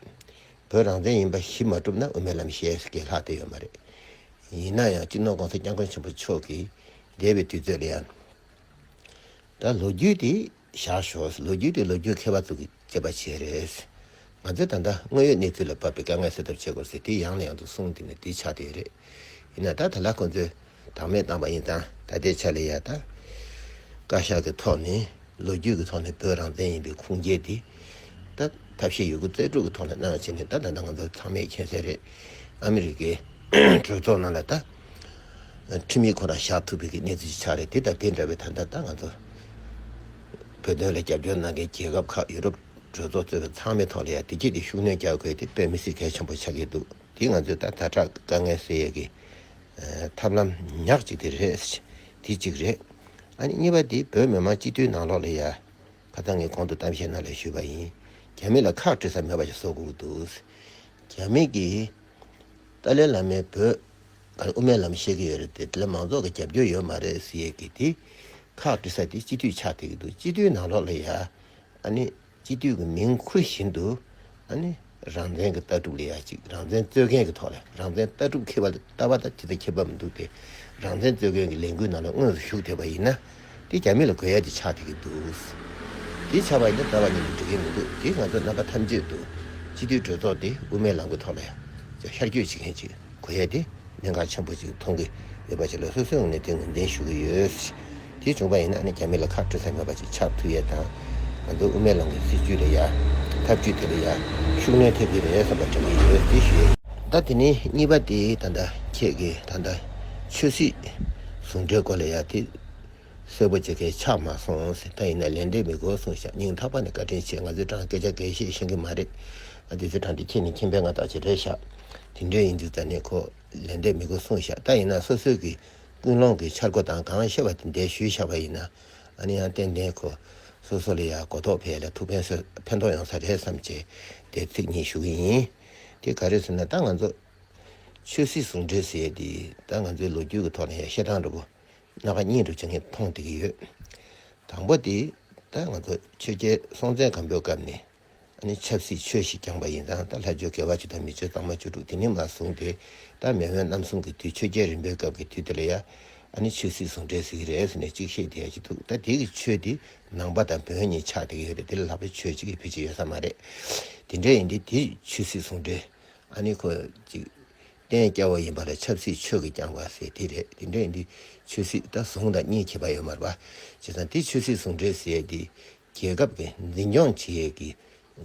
བོད་རང་བཙན་ཡིན་པ་གཞི་མ་གྲུབ་ན་དབུ་མའི་ལམ་བཤད་ས་གི་ལྷག་བསྡད་ཡོད་མ་རེད། ཡིན་ན་ཡང་སྤྱི་ནོར་༸གོང་ས་༸སྐྱབས་མགོན་ཆེན་པོ་མཆོག་གིས་འདས་པའི་དུས་ཚོད་ལ་ཡང་། ད་ལོ་རྒྱུས་དེ་བཞག་ཤོག་ལོ་རྒྱུས་དེ་ལོ་རྒྱུས་མཁས་པ་ཚོ་གིས་དཔྱད་པ་བྱས་རེད། ང་ཚོས་ད་ལྟ་དངོས་ཡོད་གནས་ཚུལ་ལ་དཔག་པའི་དཀའ་ངལ་སེལ་ཐབས་བྱེད་དགོས་ཟེར་དེ་ཡང་ནས་ཡང་དུ་གསུངས་དེ་ནས་དེ་ཆགས་བསྡད་རེད། ཡིན་ན་ད་ད་ལ་ཁོང་ཚོས་བདག་མེད་བཏང་པ་ཡིན་ཙང་ད་ལྟའི་ཆ་ལ་ཡ་ད་བཀའ་ཤག་གི་ཐོག་ནས་ལོ་རྒྱུས་ཀྱི་ཐོག་ནས་བོད་རང་བཙན་ཡིན་པའི་ཁུངས་སྐྱེལ་དེ་ད་ཐབས་ཤེས་ཡོད་རྒུ་རྩལ་སྤྲུགས་ཀྱི་ཐོག་ནས་གནང་བྱས་ནས། ད་ད་ལྟ་ང་ཚོ་ཚང་མས་མཁྱེན་གསལ་རེད། ཨ་མི་རི་ཀའི་གྲོས་ཚོགས་ནང་ལ་ད་ཁྲིམས་ཡིག་ཁོ་རང་བཞག་ཐུབ་པའི་གི་གནས་ཚུལ་ཞིག་ཆགས་རེད། དེ་དང་དེ་འདྲ་བའི་ད་ལྟ་ད་ང་ཚོ་བོད་དོན་ལ་རྒྱབ་སྐྱོར་གནང་མཁན་རྒྱལ་ཁབ་ཁག་ཡུ་རོབ་གྲོས་ཚོགས་གཙོས་པའི་ཚང་མའི་ཐོག་ལ་ཡ་བདེ་སྐྱིད་དེ་ཤུགས་སྣོན་རྒྱག་དགོས་དེ་དཔེ་མི་སྲིད་གལ་ཆེན་པོ་ཆགས་ཀྱི་འདུག་དེ་ང་ཚོས་ད་ཛ་དྲག་དཀའ་ངལ་སེལ་ཡས་ཀྱི་ཐབས་ལམ་ཉག་གཅིག་དེ་རེད། དེ་གཅིག་རེད། ཨ་ནི་གཉིས་པ་དེ་བོད་མི་མང་སྤྱི་འཐུས་ནང་ལོགས་ལ་ཡ། ཁ་སང་ངས་གོང་དུ་གཏམ་བཤད་ནང་ལ་ཞུས་པ་ཡིན། རྒྱ་མི་ལ་ཁག་དཀྲི་ས་མེད་པ་ཞིག་བཟོ་དགོས་ཀྱི་འདུག་རྒྱ་མི་གིས་ཏཱ་ལའི་བླ་མས་བོད་དབུ་མའི་ལམ་བཤད་ཀྱི་ཡོད་རེད་དེ། དེ་ལ་མང་ཚོགས་ཀྱི་རྒྱབ་སྐྱོར་ཡོད་མ་རེད་ཟེར་ཡས་ཀྱི་དེ་ཁག་དཀྲི་ས་དེ་སྤྱི་འཐུས་ཆགས་བསྡད་ཀྱི་འདུག་སྤྱི་འཐུས་ནང་ལོགས་ལ་ཡ་ཨ་ནི་སྤྱི་འཐུས་ཀྱི་མིང་ཁུར་བཞིན་དུ་ཨ་ནི་རང་བཙན་གྱི་ལྟ་གྲུབ་ལ་ཡ་ཅིག་རང་བཙན་རྩོད་མཁན་གྱི་ཐོག་ལ་རང་བཙན་ལྟ་གྲུབ་ཁྱད་པར་ལྟ་བ་དང་ཇི་ལྟར་ཁྱད་པར་མི་འདུག་སྟེ། རང་བཙན་རྩོད་མཁན་གྱི་ལས་འགུལ་ནང་ལ་དངོས་སུ་ཞུགས་བསྡད་པ་ཡིན་ན། དེ་རྒྱ་མི་ལ་དགོས་ཡ་དེ་ཆགས་བསྡད་ཀྱི་འདུག་དེ་ཆགས་པ་ཡིན་ན་རྩ་བ་ཉིད་ནས་འགྲིག་གི་མི་འདུག་དེ་ང་ཚོ་རྣམ་པ་ཐམས་ཅད་དུ་སྤྱི་འཐུས་གྲོས་ཚོགས་དེ་དབུ་མའི་ལམ་གྱི་ཐོག་ལ་ཡང་ཤར་བསྐྱོད་བྱེད་མཁན་ཅིག་དགོས་ཡ་དེ་གནད་འགག་ཆེན་པོ་ཅིག་མཐོང་གི་ཡོད་པ་ཅིག་ལ་སོ་སོའི་ངོས་ནས་དེ་ངོས་འཛིན་ཞུ་གི་ཡོད། དེ་བྱུང་པ་ཡིན་ན་ཨ་ནི་རྒྱ་མི་ལ་ཁ་འཁྲུ་ས་མེད་པ་ཅིག་ཆགས་ཐུབ་ཡས་དང་། ང་ཚོ་དབུ་མའི་ལམ་གྱི་སྲིད་བྱུས་ལ་ཡ་ཐབས་བྱུས་དེ་ལ་ཡ་ཤུགས་སྣོན་ཐེབས་ཀྱི་རེད་བསམ་པ་དྲན་གྱི་ཡོད། དེ་ཞུ་ཡས། ད་དེ་ནས་གཉིས་པ་དེ་ད་ལྟ་ཁྱེད་ཀྱིས་ད་ལྟ་ཆོས་སྲིད་ཟུང་འབྲེལ་སྐོར་ལ་ཡ་དེ་གསལ་པོ་བྱེད་མཁན་ཆགས་མ་སོང་ཟེར། ད་ཡིན་ན་ལན་འདེབས་མི་དགོས་གསུངས་ཤག་སྙིང་ཐག་པ་ནས་བཀའ་དྲིན་ཆེ། ང་ཚོས་ཀྱང་སྐད་ཆ་འགའ་ཤས་ཤེས་ཀྱི་མ་རེད། ཨ་དེ་ཚོ་ཀྱང་དེ་ཁྱེད་ནི་མཁྱེན་པའི་ང་དག་ཅིག་རེད་ཤག་དེ་འདྲ་ཡིན་དུས་ད་ནི་ཁོ་ལན་འདེབས་མི་དགོས་གསུངས་ཤག་ད་ཡིན་ན་སོ་སོའི་གི་ཀུན་སློང་གི་འཆར་སྒོ་དང་གང་ཤེས་པ་དེ་འདྲ་ཞུས་བཞག་པ་ཡིན་ན། ཨ་ནི་ཡང་ཏན་ཏན་ཁོ་སོ་སོ་ལ་ཡང་གོ་རྟོགས་འཕེལ་ལ་ཐུགས་ཕན་སོ་ཕན་ཐོགས་ཡོང་ས་རེད་བསམ་བྱས་དེ་ཚིག་གཉིས་ཞུ་གི་ཡིན། དེ་ག་རེ་ཟེར་ན་ད་ང་ཚོ་ཆོས་སྲིད་ཟུང་འབྲེལ་ཟེར་ཡས་དེ་ད་ང་ཚོའི་ལོ་རྒྱུས་ཀྱི་ཐོག་ནས་ཡང་བཤད་སྟངས་འདྲ་པོ་སྣ་ཁ་གཉིས་འདྲ་བྱེད་མཁན་མཐོང་བསྡད་ཀྱི་ཡོད། དང་པོ་དེ་ད་ང་ཚོ་ཆོས་རྒྱལ་སྲོང་བཙན་སྒམ་པོའི་སྐབས་ནས། ཨ་ནི་ཆབ་སྲིད་ཆོས་ཤིག་བསྐྱངས་པ་ཡིན་ཙང་ད་ལྷ་ཆོས་དགེ་བ་བཅུ་དང་མི་ཆོས་གཙང་མ་བཅུ་དྲུག་དེ་ནས་མར་བཟུང་སྟེ། ད་མེས་དབོན་རྣམ་གསུམ་གྱི་དུས་ཆོས་རྒྱལ་རིམ་པའི་སྐབས་ཀྱི་དུས་དེ་ལ་ཡ། ཨ་ནི་ཆོས་སྲིད་ཟུང་འབྲེལ་ཟེར་གྱི་རེད་ཟེར་ནས་གཅིག་བཤད་བསྡད་ཡ་གཅིག་འདུག་ད་དེ་གི་ཆོས་དེ་ནང་པ་དང་བོན་གཉིས་ཆགས་བསྡད་ཀྱི་ཡོད་རེད། དེ་ལ་ལྷག་པའི་ཆོས་གཅིག་གི་ཕལ་ཆེར་ཡོད་ས་མ་རེད། དེ་འདྲ་ཡིན་དུས་དེ་ཆོས་སྲིད་ཟུང་འབྲེལ། ཨ་ནི་ཁོ་གཅིག་གཏན་སྐྱེ་བོ་ཡིན་པ་ལ་ཆབ་སྲིད་ཆོས་ཀྱིས་བསྐྱངས་པ་ཟེར་དེ་རེད། དེ་འདྲ་ཡིན་དུས་ཆོས་སྲིད་ད་ཟུང་དང་གཉིས་ཁྱད་པར་ཡོད་མ་རེད་པ། བྱས་ཙང་དེ་ཆོས་སྲིད་ཟུང་འབྲེལ་ཟེར་ཡ་དེ། རྒྱལ་ཁབ་ཀྱི་འཛིན་སྐྱོང་བྱེད་ཡས་ཀྱི་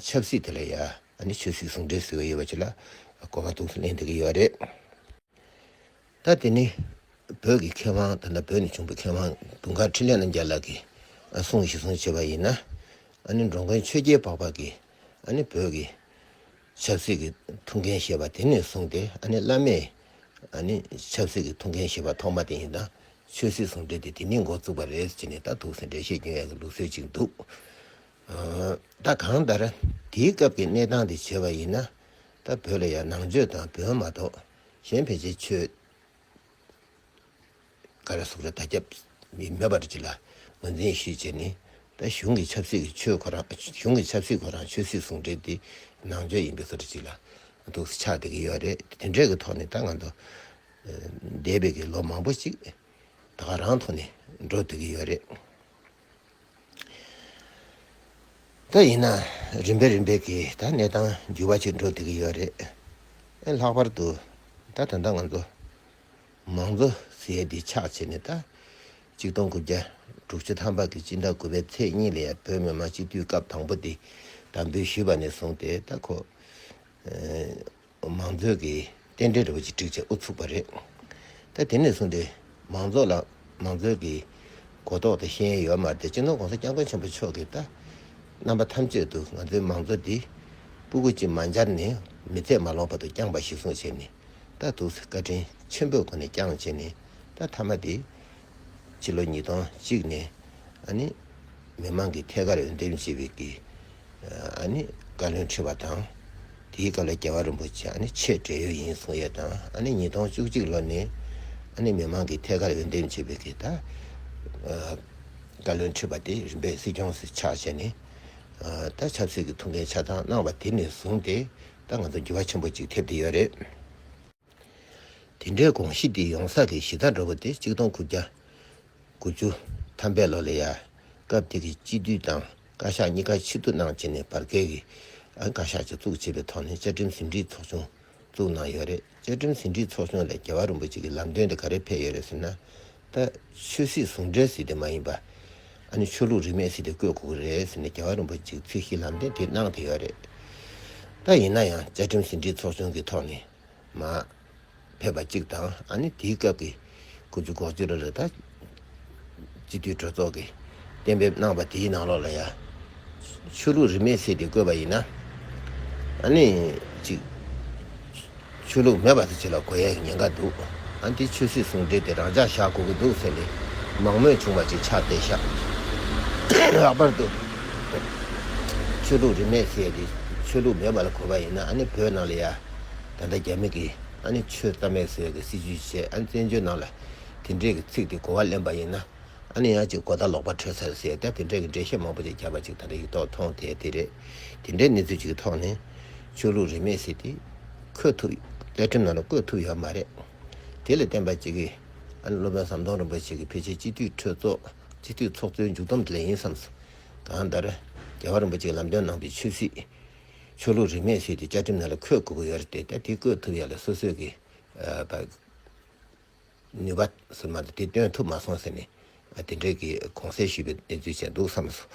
ཆབ་སྲིད་དེ་ལ་ཡ་ཨ་ནི་ཆོས་སྲིད་ཟུང་འབྲེལ་ཟེར་བ་ཡོད་པ་ཅིག་ལ་གོ་བ་འདུག་སེ་ལེན་བསྡད་ཀྱི་ཡོད་རེད། ད་དེ་ནི་བོད་ཀྱི་མཁས་དབང་ད་ལྟ་བོད་ནས་བྱུང་བའི་མཁས་དབང་དུང་དཀར་འཕྲིན་ལས་རྣམ་རྒྱལ་ལགས་ཀྱིས་གསུངས་གཞི་བཟུང་བྱས་པ་ཡིན་ན། ཨ་ནི་འགྲོ་མགོན་ཆོས་རྒྱལ་འཕགས་པ་གིས་ཨ་ནི་བོད་ཀྱི་ཆབ་སྲིད་ཀྱི་ཐུགས་འགན་བཞེས་པ་དེ་ནས་བཟུང་སྟེ། ཨ་ནི་བླ་མས་ཨ་ནི་ཆབ་སྲིད་ཀྱི་ཐུགས་འགན་བཞེས་པ་ཐོག་མ་དེ་ཡིན་ཙང་། ཆོས་སྲིད་ཟུང་འབྲེལ་དེ་དེ་ནས་འགོ་བཙུགས་པ་རེད་ཟེར་ནས་ད་འདུག་སེ་འགྲེལ་བཤད་སྐྱོན་ཡག་གི་ལུགས་སྲོལ་ཅིག་འདུག་ད་གང་ལྟར་དེའི་སྐབས་ཀྱི་གནས་སྟངས་དེ་བྱས་པ་ཡིན་ན། ད་བོད་ལ་ཡང་ནང་ཆོས་དང་བོན་མ་གཏོགས་གཞན་ཕལ་ཆེར་ཆོས་ག་རེ་ཟེར་དགོས་རེད། དར་ཁྱབ་མེད་པ་ཅིག་ལ་ངོས་འཛིན་ཞུས་བྱས་ནས། ད་གཞུང་གི་ཆབ་སྲིད་ཀྱི་ཆོས་ཁོ་རང་གཞུང་གི་ཆབ་སྲིད་ཁོ་རང་ཆོས་སྲིད་ཟུང་འབྲེལ་དེ་ནང་ཆོས་ཡིན་པའི་བཟོ་འདྲ་ཅིག་ལ་འདུག་སེ་ཆགས་བསྡད་ཀྱི་ཡོད་རེད། དེ་འདྲའི་གི་ཐོག་ནས་ད་ང་ཚོ་འདས་པའི་གི་ལོ་མང་པོ་ཅིག་ད་ག་རང་ཐོག་ནས་འགྲོ་བསྡད་ཀྱི་ཡོད་རེད། ད་ཡིན་ན་རིམ་པས་རིམ་པས་ཀྱིས་ད་གནས་སྟངས་འགྱུར་བ་ཅིག་འགྲོ་བསྡད་ཀྱི་ཡོད་རེད། ཨེ་ལྷག་པར་དུ་ད་ད་ལྟ་ང་ཚོ་མང་གཙོ་ཟེར་ཡས་འདི་ཆགས་བྱས་ནས། ད་ཆིག་སྟོང་དགུ་བརྒྱ་དྲུག་ཅུ་ཐམ་པ་གི་སྤྱི་ཟླ་དགུ་པའི་ཚེས་གཉིས་ལ་ཡང་བོད་མི་མང་སྤྱི་འཐུས་སྐབས་དང་པོ་འདི་དམ་འབུལ་ཞུས་པ་ནས་བཟུང་སྟེ། ད་ཁོ་ཨེ་མང་གཙོའི་གི་རྟེན་འབྲེལ་འདྲ་བོ་ཅིག་བསྒྲིགས་བྱས་དབུ་ཚུགས་པ་རེད། ད་དེ་ནས་བཟུང་སྟེ་མང་གཙོ་ལ་མང་གཙོའི་གི་གོ་རྟོགས་དང་ཤེས་ཡོན་ཡོད་མ་རེད་དེ། སྤྱི་ནོར་༸གོང་ས་༸སྐྱབས་མགོན་ཆེན་པོ་མཆོག་གིས་ད་རྣམ་པ་ཐམས་ཅད་དུ་ང་ཚོའི་མང་གཙོ་འདི་སྤུ་གུ་གཅིག་མ་འབྱར་ནས་མི་ཚེ་མ་ལོངས་བར་དུ་བསྐྱངས་པ་ཞིག་གསུངས་བྱས་ནས། ད་འདུག་སེ་བཀའ་དྲིན་ཆེན་པོའི་སྒོ་ནས་བསྐྱངས་བྱས་ནས། ད་མཐའ་མ་དེ་ཕྱི་ལོ་ཉིས་སྟོང་གཅིག་ནས་ཨ་ནི་མི་མང་གི་ཐད་ཀར་འོས་འདེམས་བྱས་པའི་གི་ཨ་ནི་བཀའ་བློན་ཁྲི་པ་དང་། དེའི་སྐབས་ལ་རྒྱལ་བ་རིན་པོ་ཆེ་ཨ་ནི་ཆེས་བགྲེས་ཡོལ་ཡིན་གསུངས་ཡས་དང་། ཨ་ནི་ཉིས་སྟོང་བཅུ་གཅིག་ལོ་ནས་ཨ་ནི་མི་མང་གི་ཐད་ཀར་འོས་འདེམས་བྱས་པའི་གི་ད་བཀའ་བློན་ཁྲི་པ་དེ་རིམ་པས་སྲིད་སྐྱོང་ཟེར་ཆགས་བྱས་ནས། ད་ཆབ་སྲིད་ཀྱི་ཐུགས་འགན་ཆ་ཚང་གནང་བ་དེ་ནས་བཟུང་སྟེ། ད་ང་ཚོ་འགྱུར་བ་ཆེན་པོ་ཅིག་ཐེབས་བསྡད་ཡོད་རེད། དེ་འདྲའི་དགོངས་གཞི་དེ་ཡོང་ས་གི་གཞི་རྩ་འདྲ་པོ་དེ་གཅིག་སྟོང་དགུ་བརྒྱ་དགུ་བཅུ་ཐམ་པའི་ལོ་ལ་ཡ། སྐབས་དེ་གི་སྤྱི་འཐུས་དང་བཀའ་ཤག་གཉིས་ཀ་ཕྱིར་བསྡུ་གནང་བྱས་ནས་བར་བརྒལ་གྱི་ཨ་བཀའ་ཤག་ཅིག་བཙུགས་བྱས་པའི་ཐོག་ནས་བཅའ་ཁྲིམས་ཟིན་བྲིས་ཚོགས་ཆུང་བཙུགས་གནང་ཡོད་རེད། བཅའ་ཁྲིམས་ཟིན་བྲིས་ཚོགས་ཆུང་ལ་རྒྱལ་བ་རིན་པོ་ཆེ་གི་ལམ་སྟོན་དེ་ག་རེ་ཕེབས་ཡོད་རེད་ཟེར་ན། ད་ཆོས་སྲིད་ཟུང་འབྲེལ་ཟེར་དེ་མ་ཡིན་པ། ཨ་ནི་ཆོས་ལུགས་རིས་མེད་ཟེར་དེ་བཀོད་དགོས་ཀྱི་རེད་ཟེར་ནས་རྒྱལ་བ་རིན་པོ་ཆེ་གིས་ཚིག་བཞི་ལམ་སྟོན་དེ་གནང་བསྡད་ཡོད་རེད། ད་ཡིན་ན་ཡང་བཅའ་ཁྲིམས་ཟིན་བྲིས་ཚོགས་ཆུང་གི་ཐོག་ནས་མར་ཕེབས་པ་གཅིག་དང་། ཨ་ནི་དེའི་སྐབས་ཀྱི་དགུ་བཅུ་གོ་གཅིག་ལོ་ལ་ད་སྤྱི་འཐུས་གྲོས་ཚོགས་ཀྱིས་གཏན་འབེབས་གནང་བ་དེའི་ནང་ལོགས་ལ་ཡ། ཆོས་ལུགས་རིས་མེད་ཟེར་དེ་བཀོད་པ་ཡིན་ན། ཨ་ནི་གཅིག་ཆོས་ལུགས་མེད་པ་དེ་ཅིག་ལ་གོ་ཡའི་ཉེན་ཁ་འདུག་ཨ་འདི་ཆོས་སྲིད་ཟུང་འབྲེལ་དེ་རང་འཇགས་བཞག་དགོས་ཀྱི་འདུག་ཟེར་ནས་མང་མོས་བྱུང་བ་ཅིག་ཆགས་བསྡད་ཤག་ལྷག་པར་དུ་ཆོས་ལུགས་རིས་མེད་ཟེར་དེ་ཆོས་ལུགས་མེད་པ་ལ་གོ་བ་ཡིན་ན། ཨ་ནི་བོད་ནང་ལ་ཡ་ད་ལྟ་རྒྱ་མི་གིས་ཨ་ནི་ཆོས་རྩ་མེད་ཟེར་གི་སྲིད་ཇུས་བྱས། ཨ་ནི་བཙན་བྱོལ་ནང་ལ་དེ་འདྲའི་གི་ཚིག་དེ་གོ་བ་ལེན་པ་ཡིན་ན། ཨ་ནི་ཡང་ཅིག་གོ་བརྡ་ལོག་པ་འཕྲོད་ས་རེད་ཟེར་ཏེ་དེ་འདྲའི་གི་འགྲེལ་བཤད་མང་པོ་ཅིག་བརྒྱབ་པ་ཅིག་ད་ལྟ་ཡིག་ཐོག་མཐོང་བསྡད་དེ་རེད། དེ་འདྲའི་གནས་ཚུལ་ཅིག་གི་ཐོག་ནས་ཆོས་ལུགས་རིས་མེད་ཟེར་དེ་འཁོད་ཐུབ། བཅའ་ཁྲིམས་ནང་ལ་བཀོད་ཐུབ་ཡོད་མ་རེད། དེ་ལ་བརྟེན་པ་ཅིག་གིས་ཨ་ནི་སློབ་དཔོན་ཟམ་གདོང་རིན་པོ་ཆེ་གིས་ཕལ་ཆེར་སྤྱི་འཐུས་གྲོས་ཚོགས་སྤྱི་འཐུས་ཚོགས་གཙོའི་མཇུག་སྡོམ་དེ་ལ་ཡིན་བསམས་སོང་། གང་ལྟར་རྒྱལ་བ་རིན་པོ་ཆེས་ལམ་སྟོན་གནང་པའི་ཆོས་སྲིད་ཆོས་ལུགས་རིས་མེད་ཟེར་དེ་བཅའ་ཁྲིམས་ནང་ལ་འཁོད་དགོས་ཀྱི་ཡོད་རེད་དེ། ད་དེ་བཀོད་ཐུབ་ཡ་ལ་སོ་སོས་ཀྱི་ཨ་ནུས་པ་ཟེར་མ་གཏོགས་དེ་སྟོན་ཐུབ་མ་སོང་ཟེར་ནས། ཨ་དེ་འདྲའི་གི་དགོངས་སེལ་ཞུས་པའི་གནས་ཚུལ་བྱས་འདུག་བསམ་སོང་།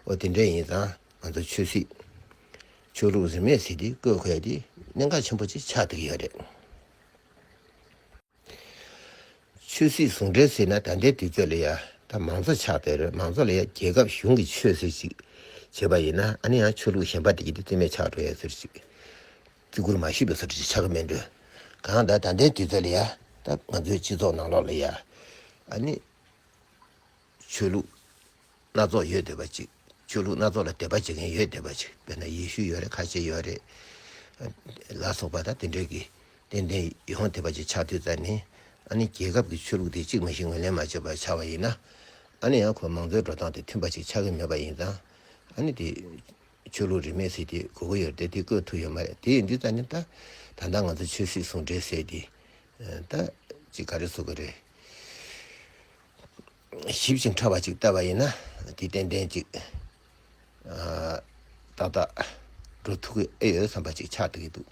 འོ་དེ་འདྲའི་ཡིན་ཙང་ང་ཚོ་ཆོས་སྲིད་ཆོས་ལུགས་རིས་མེད་ཟེར་དེ་བཀོད་དགོས་ཡ་དེ་གནད་འགག་ཆེན་པོ་ཅིག་ཆགས་བསྡད་ཀྱི་ཡོད་རེད། ཆོས་སྲིད་ཟུང་འབྲེལ་ཟེར་ན་ད་ལྟའི་དུས་ཚོད་ལ་ཡ། ད་མང་གཙོ་ཆགས་བསྡད་རེད། མང་གཙོ་ལ་ཡ་རྒྱལ་ཁབ་གཞུང་གི་ཆོས་ཟེར་ཅིག་བྱས་པ་ཡིན་ན། ཨ་ནི་ཡང་ཆོས་ལུགས་གཞན་པ་དེ་གི་དེ་རྩིས་མེད་ཆགས་འགྲོ་ཡ་ཟེར་ཅིག་བརྩི་བཀུར་མ་ཞུས་པའི་བཟོ་འདྲ་ཅིག་ཆགས་ཀྱི་མེད་འགྲོ། གང་ལྟར་ད་ལྟའི་དུས་ཚོད་ལ་ཡ། ད་ང་ཚོའི་སྤྱི་ཚོགས་ནང་ལོགས་ལ་ཡ། ཨ་ནི་ཆོས་ལུགས་སྣ་ཚོགས་ཡོད་བསྡད་པ་ཅིག་ཆོས་ལུགས་སྣ་ཚོགས་ལ་དད་པ་བྱེད་མཁན་ཡོད་བསྡད་པ་ཅིག་དཔེར་ན་ཡེ་ཤུ་ཡོད་རེད། ཁ་ཆེ་ཡོད་རེད། ལ་སོགས་པ་དང་དེ་འདྲའི་གི་ཏན་ཏན་ཡོང་བསྡད་པ་ཅིག་ཆགས་དུས་ཙ་ནས། ཨ་ནི་རྒྱལ་ཁབ་ཀྱི་ཆོས་ལུགས་དེ་གཅིག་མ་གཏོགས་ངོས་ལེན་མ་བྱས་པ་ཆགས་པ་ཡིན་ན། ཨ་ནི་ཡང་ཁོ་མང་གཙོའི་འགྲོ་སྟངས་དེ་མཐུན་པ་ཅིག་ཆགས་ཀྱི་མེད་པ་ཡིན་ཙང་། ཨ་ནི་དེ་ཆོས་ལུགས་རིས་མེད་ཟེར་དེ་དགོས་ཀྱི་ཡོད་རེད་དེ། དེ་བཀོད་ཐུབ་ཡོད་མ་རེད། དེ་ཡིན་དུས་ཙ་ནས་ད་ད་ལྟ་ང་ཚོ་ཆོས་སྲིད་ཟུང་འབྲེལ་ཟེར་དེ་ད་ཅིག་ག་རེ་ཟེར་དགོས་རེད། ཞིབ་ཅིང་ཕྲ་བ་ཅིག་བལྟས་པ་ཡིན་ན་དེ་ཏན་ཏན་ཅིག་ཨ་ཏག་ཏག་འགྲོ་ཐུབ་ཀྱི་ཨེ་ཡོད་བསམ་པ་ཅིག་ཆགས་བསྡད་ཀྱི་འདུག་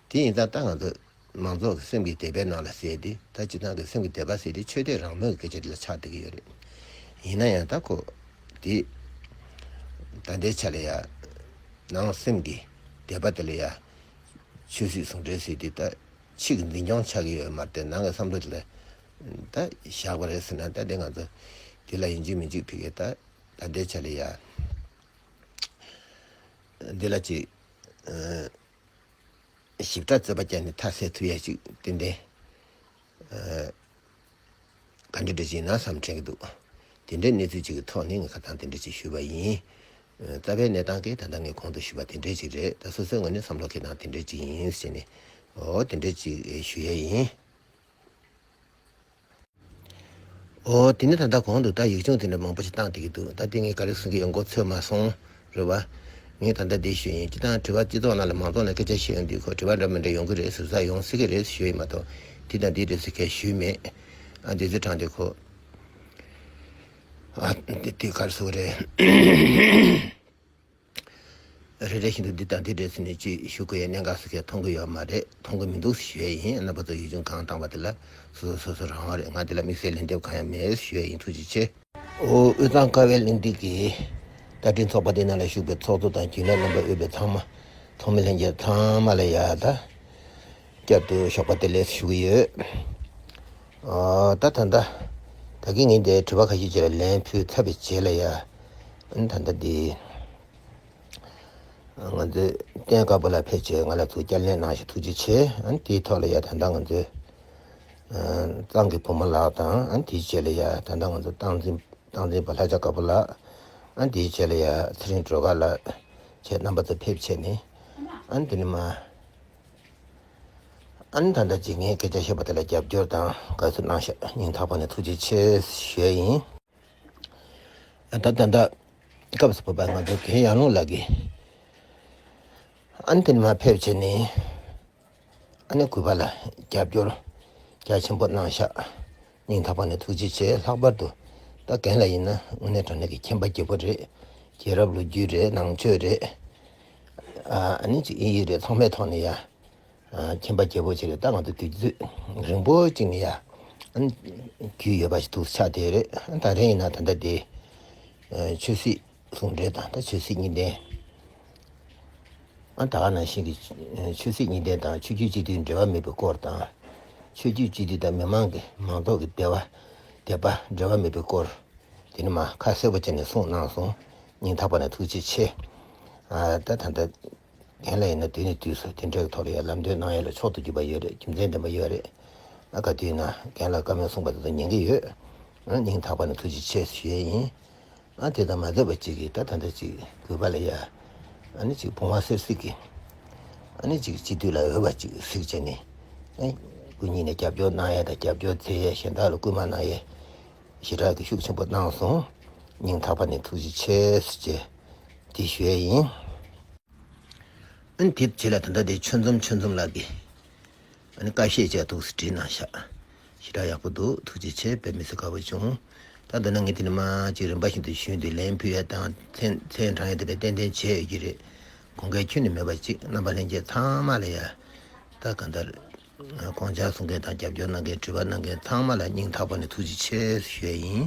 དེ་ཡིན་ཙང་ད་ང་ཚོ་མང་ཚོགས་ཀྱི་སེམས་ཀྱི་དད་པའི་ནང་ལ་ཟེར་དེ། ད་སྤྱིར་བཏང་གི་སེམས་ཀྱི་དད་པ་ཟེར་དེ་ཆོས་དད་རང་མོས་ཀྱི་སྐད་ཆ་དེ་ལ་ཆགས་བསྡད་ཀྱི་ཡོད་རེད། ཡིན་ན་ཡང་ད་ཁོ་དེ་ད་ལྟའི་ཆ་ལ་ཡ་ནང་སེམས་ཀྱི་དད་པ་དེ་ལ་ཡ་ཆོས་སྲིད་ཟུང་འབྲེལ་ཟེར་དེ་ད་ཕྱི་གི་འཛིན་སྐྱོང་ཆགས་ཀྱི་ཡོད་མ་རེད་དེ། ནང་གི་བསམ་བློ་དེ་ལ་ད་བཞག་པ་རེད་ཟེར་ན། ད་དེ་ང་ཚོ་དེ་ལ་ཡིན་གཅིག་མིན་གཅིག་ཕ་གིར་ད་ད་ལྟའི་ཆ་ལ་ཡ་འདི་ལ་ཅིག་ཨ་ཞིབ་ཕྲ་རྩོད་པ་བརྒྱབ་ནས་མཐའ་གསལ་ཐུབ་ཡ་ཅིག་ཏན་ཏན་ཨ་ག་འདྲ་འདྲ་ཅིག་ཡིན་ན་བསམ་དྲན་གྱི་འདུག་དེ་འདྲའི་གནས་ཚུལ་ཅིག་གི་ཐོག་ནས་ངས་ཁ་སང་དེ་འདྲ་ཅིག་ཞུས་པ་ཡིན། ཨ་རྩ་བའི་གནས་སྟངས་ཀྱི་ད་ལྟ་ངས་གོང་དུ་ཞུས་པ་དེ་འདྲ་ཅིག་རེད། ད་སོ་སོའི་ངོས་ནས་བསམ་བློ་འཁྱེར་སྟངས་དེ་འདྲ་ཅིག་ཡིན་ཟེར་ནས། འོ་དེ་འདྲ་ཅིག་ཞུ་ཡ་ཡིན། འོ་དེ་ནས་ད་ལྟ་གོང་དུ་ད་ཡིག་ཆུང་དེ་འདྲ་མང་པོ་ཞིག་བཏང་བསྡད་ཀྱི་འདུག་ད་དེ་ངས་ག་རེ་གསུང་གི་ཡོད་མགོ་ཚོད་མ་སོང་། རེད་བ། ངས་ད་ལྟ་འདི་ཞུས་ཡིན། སྤྱིར་བཏང་དྲི་བ་སྤྱི་ཚོགས་ནང་ལ་མང་ཚོགས་ནས་སྐད་ཆ་བཤད་ཡོང་དུས་ཁོ་དྲི་བ་འདྲ་མི་འདྲ་ཡོང་གི་རེད་ཟེར་ས། ཡོང་སྲིད་ཀྱི་རེད་ཞུས་ཡིན་མ་གཏོགས་འདི་དང་འདི་རེད་ཟེར་མཁན་ཞུས་མེད། ཨ་འདི་ཚོ་དྲངས་ཏེ་ཁོ་ཨ་འདི་འདི་ག་རེ་ཟེར་དགོས་རེད། རེ་རེ་བཞིན་དུ་འདི་དང་འདི་རེད་ཟེར་ནས་ཅིག་ཞུ་དགོས་ཡ་གནད་འགག་སུ་གས་མཐོང་གི་ཡོད་མ་རེད། མཐོང་གི་མི་འདུག་ཞུ་ཡ་ཡིན། རྣམ་པ་ཚོ་ཡིག་ཆུང་གང་བཏང་བ་དེ་ལ་སོ་སོ་སོ་སོ་རང་དབང་རེད། ང་དེ་ལ་དམིགས་བསལ་ལན་འདེབས་གང་ཡང་མེད་ཞུ་ཡ་ཡིན། ཐུགས་རྗེ་ཆེ། ཨོ་དབུས་གཙང་ཀ་བའི་གླེང་སྟེགས་ཀྱི་བཀའ་དྲིན་ཚོགས་པ་དེ་ནང་ལ་ཞུགས་པའི་ཚོགས་གཙོ་དང་རྒྱུན་ལས་རྣམ་པ་དབུས་པའི་ཚང་མ། ཚོགས་མི་ལྷན་རྒྱས་ཚང་མ་ལ་ཡ་ད་བསྐྱར་དུ་ཞོགས་པ་བདེ་ལེགས་ཞུ་གི་ཡོད། ཨ་ད་ད་ད་ད་གིན་ངས་འདིར་དྲི་བ་ཁ་ཤས་ཅིག་ལ་ལན་ཕུལ་ཚར་བའི་རྗེས་ལ་ཡ། ཨ་ད་ད་འདི། ང་ཚོའི་བསྟན་དཀར་པོ་ལ་ཕེབས་བྱས་ང་ལ་ཚུར་བསྐྱར་ལེན་གནང་ཞེས་ཐུགས་རྗེ་ཆེ། ཨ་ནི་དེའི་ཐོག་ལ་ཡ་ད་ལྟ་ང་ཚོའི་ཨ་གཙང་གི་བུ་མོ་ལགས་དང་། ཨ་ནི་དེའི་རྗེས་ལ་ཡ་ད་ལྟ་ང་ཚོ་སྟངས་འཛིན་སྟངས་འཛིན་པ་ལྷ་བྱ་དཀར་པོ་ལགས། ཨ་ནི་དེའི་རྗེས་ལ་ཡ་ཚེ་རིང་སྒྲོལ་དཀར་ལགས་བཅས་རྣམ་པ་ཚོ་ཕེབས་བྱས་ནས། ཨ་ནི་དེ་ནས་མ་ཨ་ནི་ད་ལྟ་ཅིག་ངས་སྐད་ཆ་བཤད་པ་དེ་ལ་རྒྱབ་སྐྱོར་དང་དགའ་བསུ་གནང་ཤག་སྙིང་ཐག་པ་ནས་ཐུགས་རྗེ་ཆེ་ཞུ་ཡས་ཡིན། ད་ད་ལྟ་སྐབས་སུ་བབས་པ་ང་ཚོ་རྒན་ཡང་ལུང་ལགས་ཀྱིས། ཨ་ནི་དེ་ནས་མར་ཕེབས་བྱས་ནས། ཨ་ནི་གུས་པ་ལ་རྒྱབ་སྐྱོར་རྒྱ་ཆེན་པོ་གནང་ཤག་སྙིང་ཐག་པ་ནས་ཐུགས་རྗེ་ཆེ། ལྷག་པར་དུ་ད་རྒན་ལགས་ཡིན་ན་དངོས་གནས་དྲང་གནས་ཀྱི་མཁྱེན་པ་རྒྱལ་པོ་རེད། རྒྱལ་རབས་ལོ་རྒྱུས་རེད། ནང་ཆོས་རེད། ཨ་ནི་ཅིག་དབྱིན་ཡིག་རེད། ཚང་མའི་ཐོག་ནས་ཡ། ཨ་མཁྱེན་པ་རྒྱལ་པོ་ཅིག་རེད། ད་ང་ཚོ་དུས་ཚོད་རིང་པོ་ཅིག་ནས་ཡ་ཨ་ནི་རྒྱུས་ཡོད་པ་ཞིག་འདུག་ཆགས་བསྡད་ཡོད་རེད། ད་རེས་ཡིན་ན་ད་ལྟ་དེ་ཨ་ཆོས་སྲིད་ཟུང་འབྲེལ་དང་། ད་ཆོས་སྲིད་གཉིས་ལྡན། ཨ་ད་ག་ནང་བཞིན་གྱི་ཨ་ཆོས་སྲིད་གཉིས་ལྡན་དང་། ཆོས་བརྒྱུད་སྤྱི་མཐུན་འབྲེལ་བ་མེད་པའི་སྐོར་དང་། ཆོས་བརྒྱུད་སྤྱི་མཐུན་དང་མི་མང་གི་མང་ཚོགས་ཀྱི་བདེ་བ་བདེ་པ་འབྲེལ་བ་མེད་པའི་སྐོར། དེ་ནི་མ་ཁ་གསལ་པོ་བྱས་ནས་གསུངས་གནང་སོང་། སྙིང་ཐག་པ་ནས་ཐུགས་རྗེ་ཆེ། ཨ་ད་ད་ལྟ་རྒན་ལགས་ཡིན་ན་དུས་ནས་དུས་སུ་དེ་འདྲའི་ཐོག་ལ་ཡང་ལམ་སྟོན་གནང་ཡ་ལ་མཆོག་ཏུ་གྱུར་པ་ཡོད་རེད། རྒྱུ་མཚན་ལྡན་པ་ཡོད་རེད། ཨ་ག་དུས་ན་རྒན་ལགས་བཀའ་མོལ་གསུངས་པ་དེ་ཚོ་ཉན་གྱི་ཡོད། ཨ་སྙིང་ཐག་པ་ནས་ཐུགས་རྗེ་ཆེ་ཞུ་ཡས་ཡིན། ཨ་དེ་དང་མ་འདོད་པ་ཅིག་གིས་ད་ད་ལྟ་ཅིག་གུས་པ་ལ་ཡ། ཨ་ནི་ཅིག་བུང་བ་གསེར་གཟིགས་ཀྱིས། ཨ་ནི་ཅིག་སྤྱི་འཐུས་ལ་འོས་པ་ཅིག་གཟིགས་བྱས་ནས། ཨ་སྐུ་ཉིད་ནས་རྒྱབ་སྐྱོར་གནང་ཡས་དང་རྒྱབ་སྐྱོར་བྱེད་ཡས། གཞན་དག་ལ་སྐུལ་མ་གནང་ཡས་ཞེ་དྲག་གི་ཤུགས་ཆེན་པོ་གནང་སོང་། སྙིང་ཐག་པ་ནས་ཐུགས་རྗེ་ཆེ་ཟེར་བྱས་དེ་ཞུ་ཡས་ཡིན། ཨ་ནི་དེ་རྗེས་ལ་ད་ལྟ་དེ་ཆོས་འཛོམས་ཆོས་འཛོམས་ལགས་ཀྱིས། ཨ་ནི་བཀའ་བཤད་ཅིག་འདུག་སེ་བྲིས་གནང་ཤག་ཞེ་དྲག་ཡག་པོ་འདུག་ཐུགས་རྗེ་ཆེ། དཔེ་མི་སྲིད་དགའ་པོ་བྱུང་། ད་འདི་ན་ངས་དེ་ནས་མར་ཅིག་རིམ་པ་བཞིན་དུ་ཞུས་ཏེ་ལན་ཕུལ་ཡ་དང་། མཚན་མཚན་དྲང་ཡ་དེ་འདྲ་ཏན་ཏན་བྱས་ཡོད་ཀྱི་རེད། དགོངས་འགལ་ཁྱོན་ནས་མེད་པ་ཅིག་རྣམ་པ་ལྷན་རྒྱས་ཚང་མ་ལ་ཡ། ད་གང་ལྟར་དགོངས་འཆར་གསུང་མཁན་དང་རྒྱབ་སྐྱོར་གནང་མཁན། དྲི་བ་གནང་མཁན་ཚང་མ་ལ་སྙིང་ཐག་པ་ནས་ཐུགས་རྗེ་ཆེ་ཞུ་ཡ་ཡིན།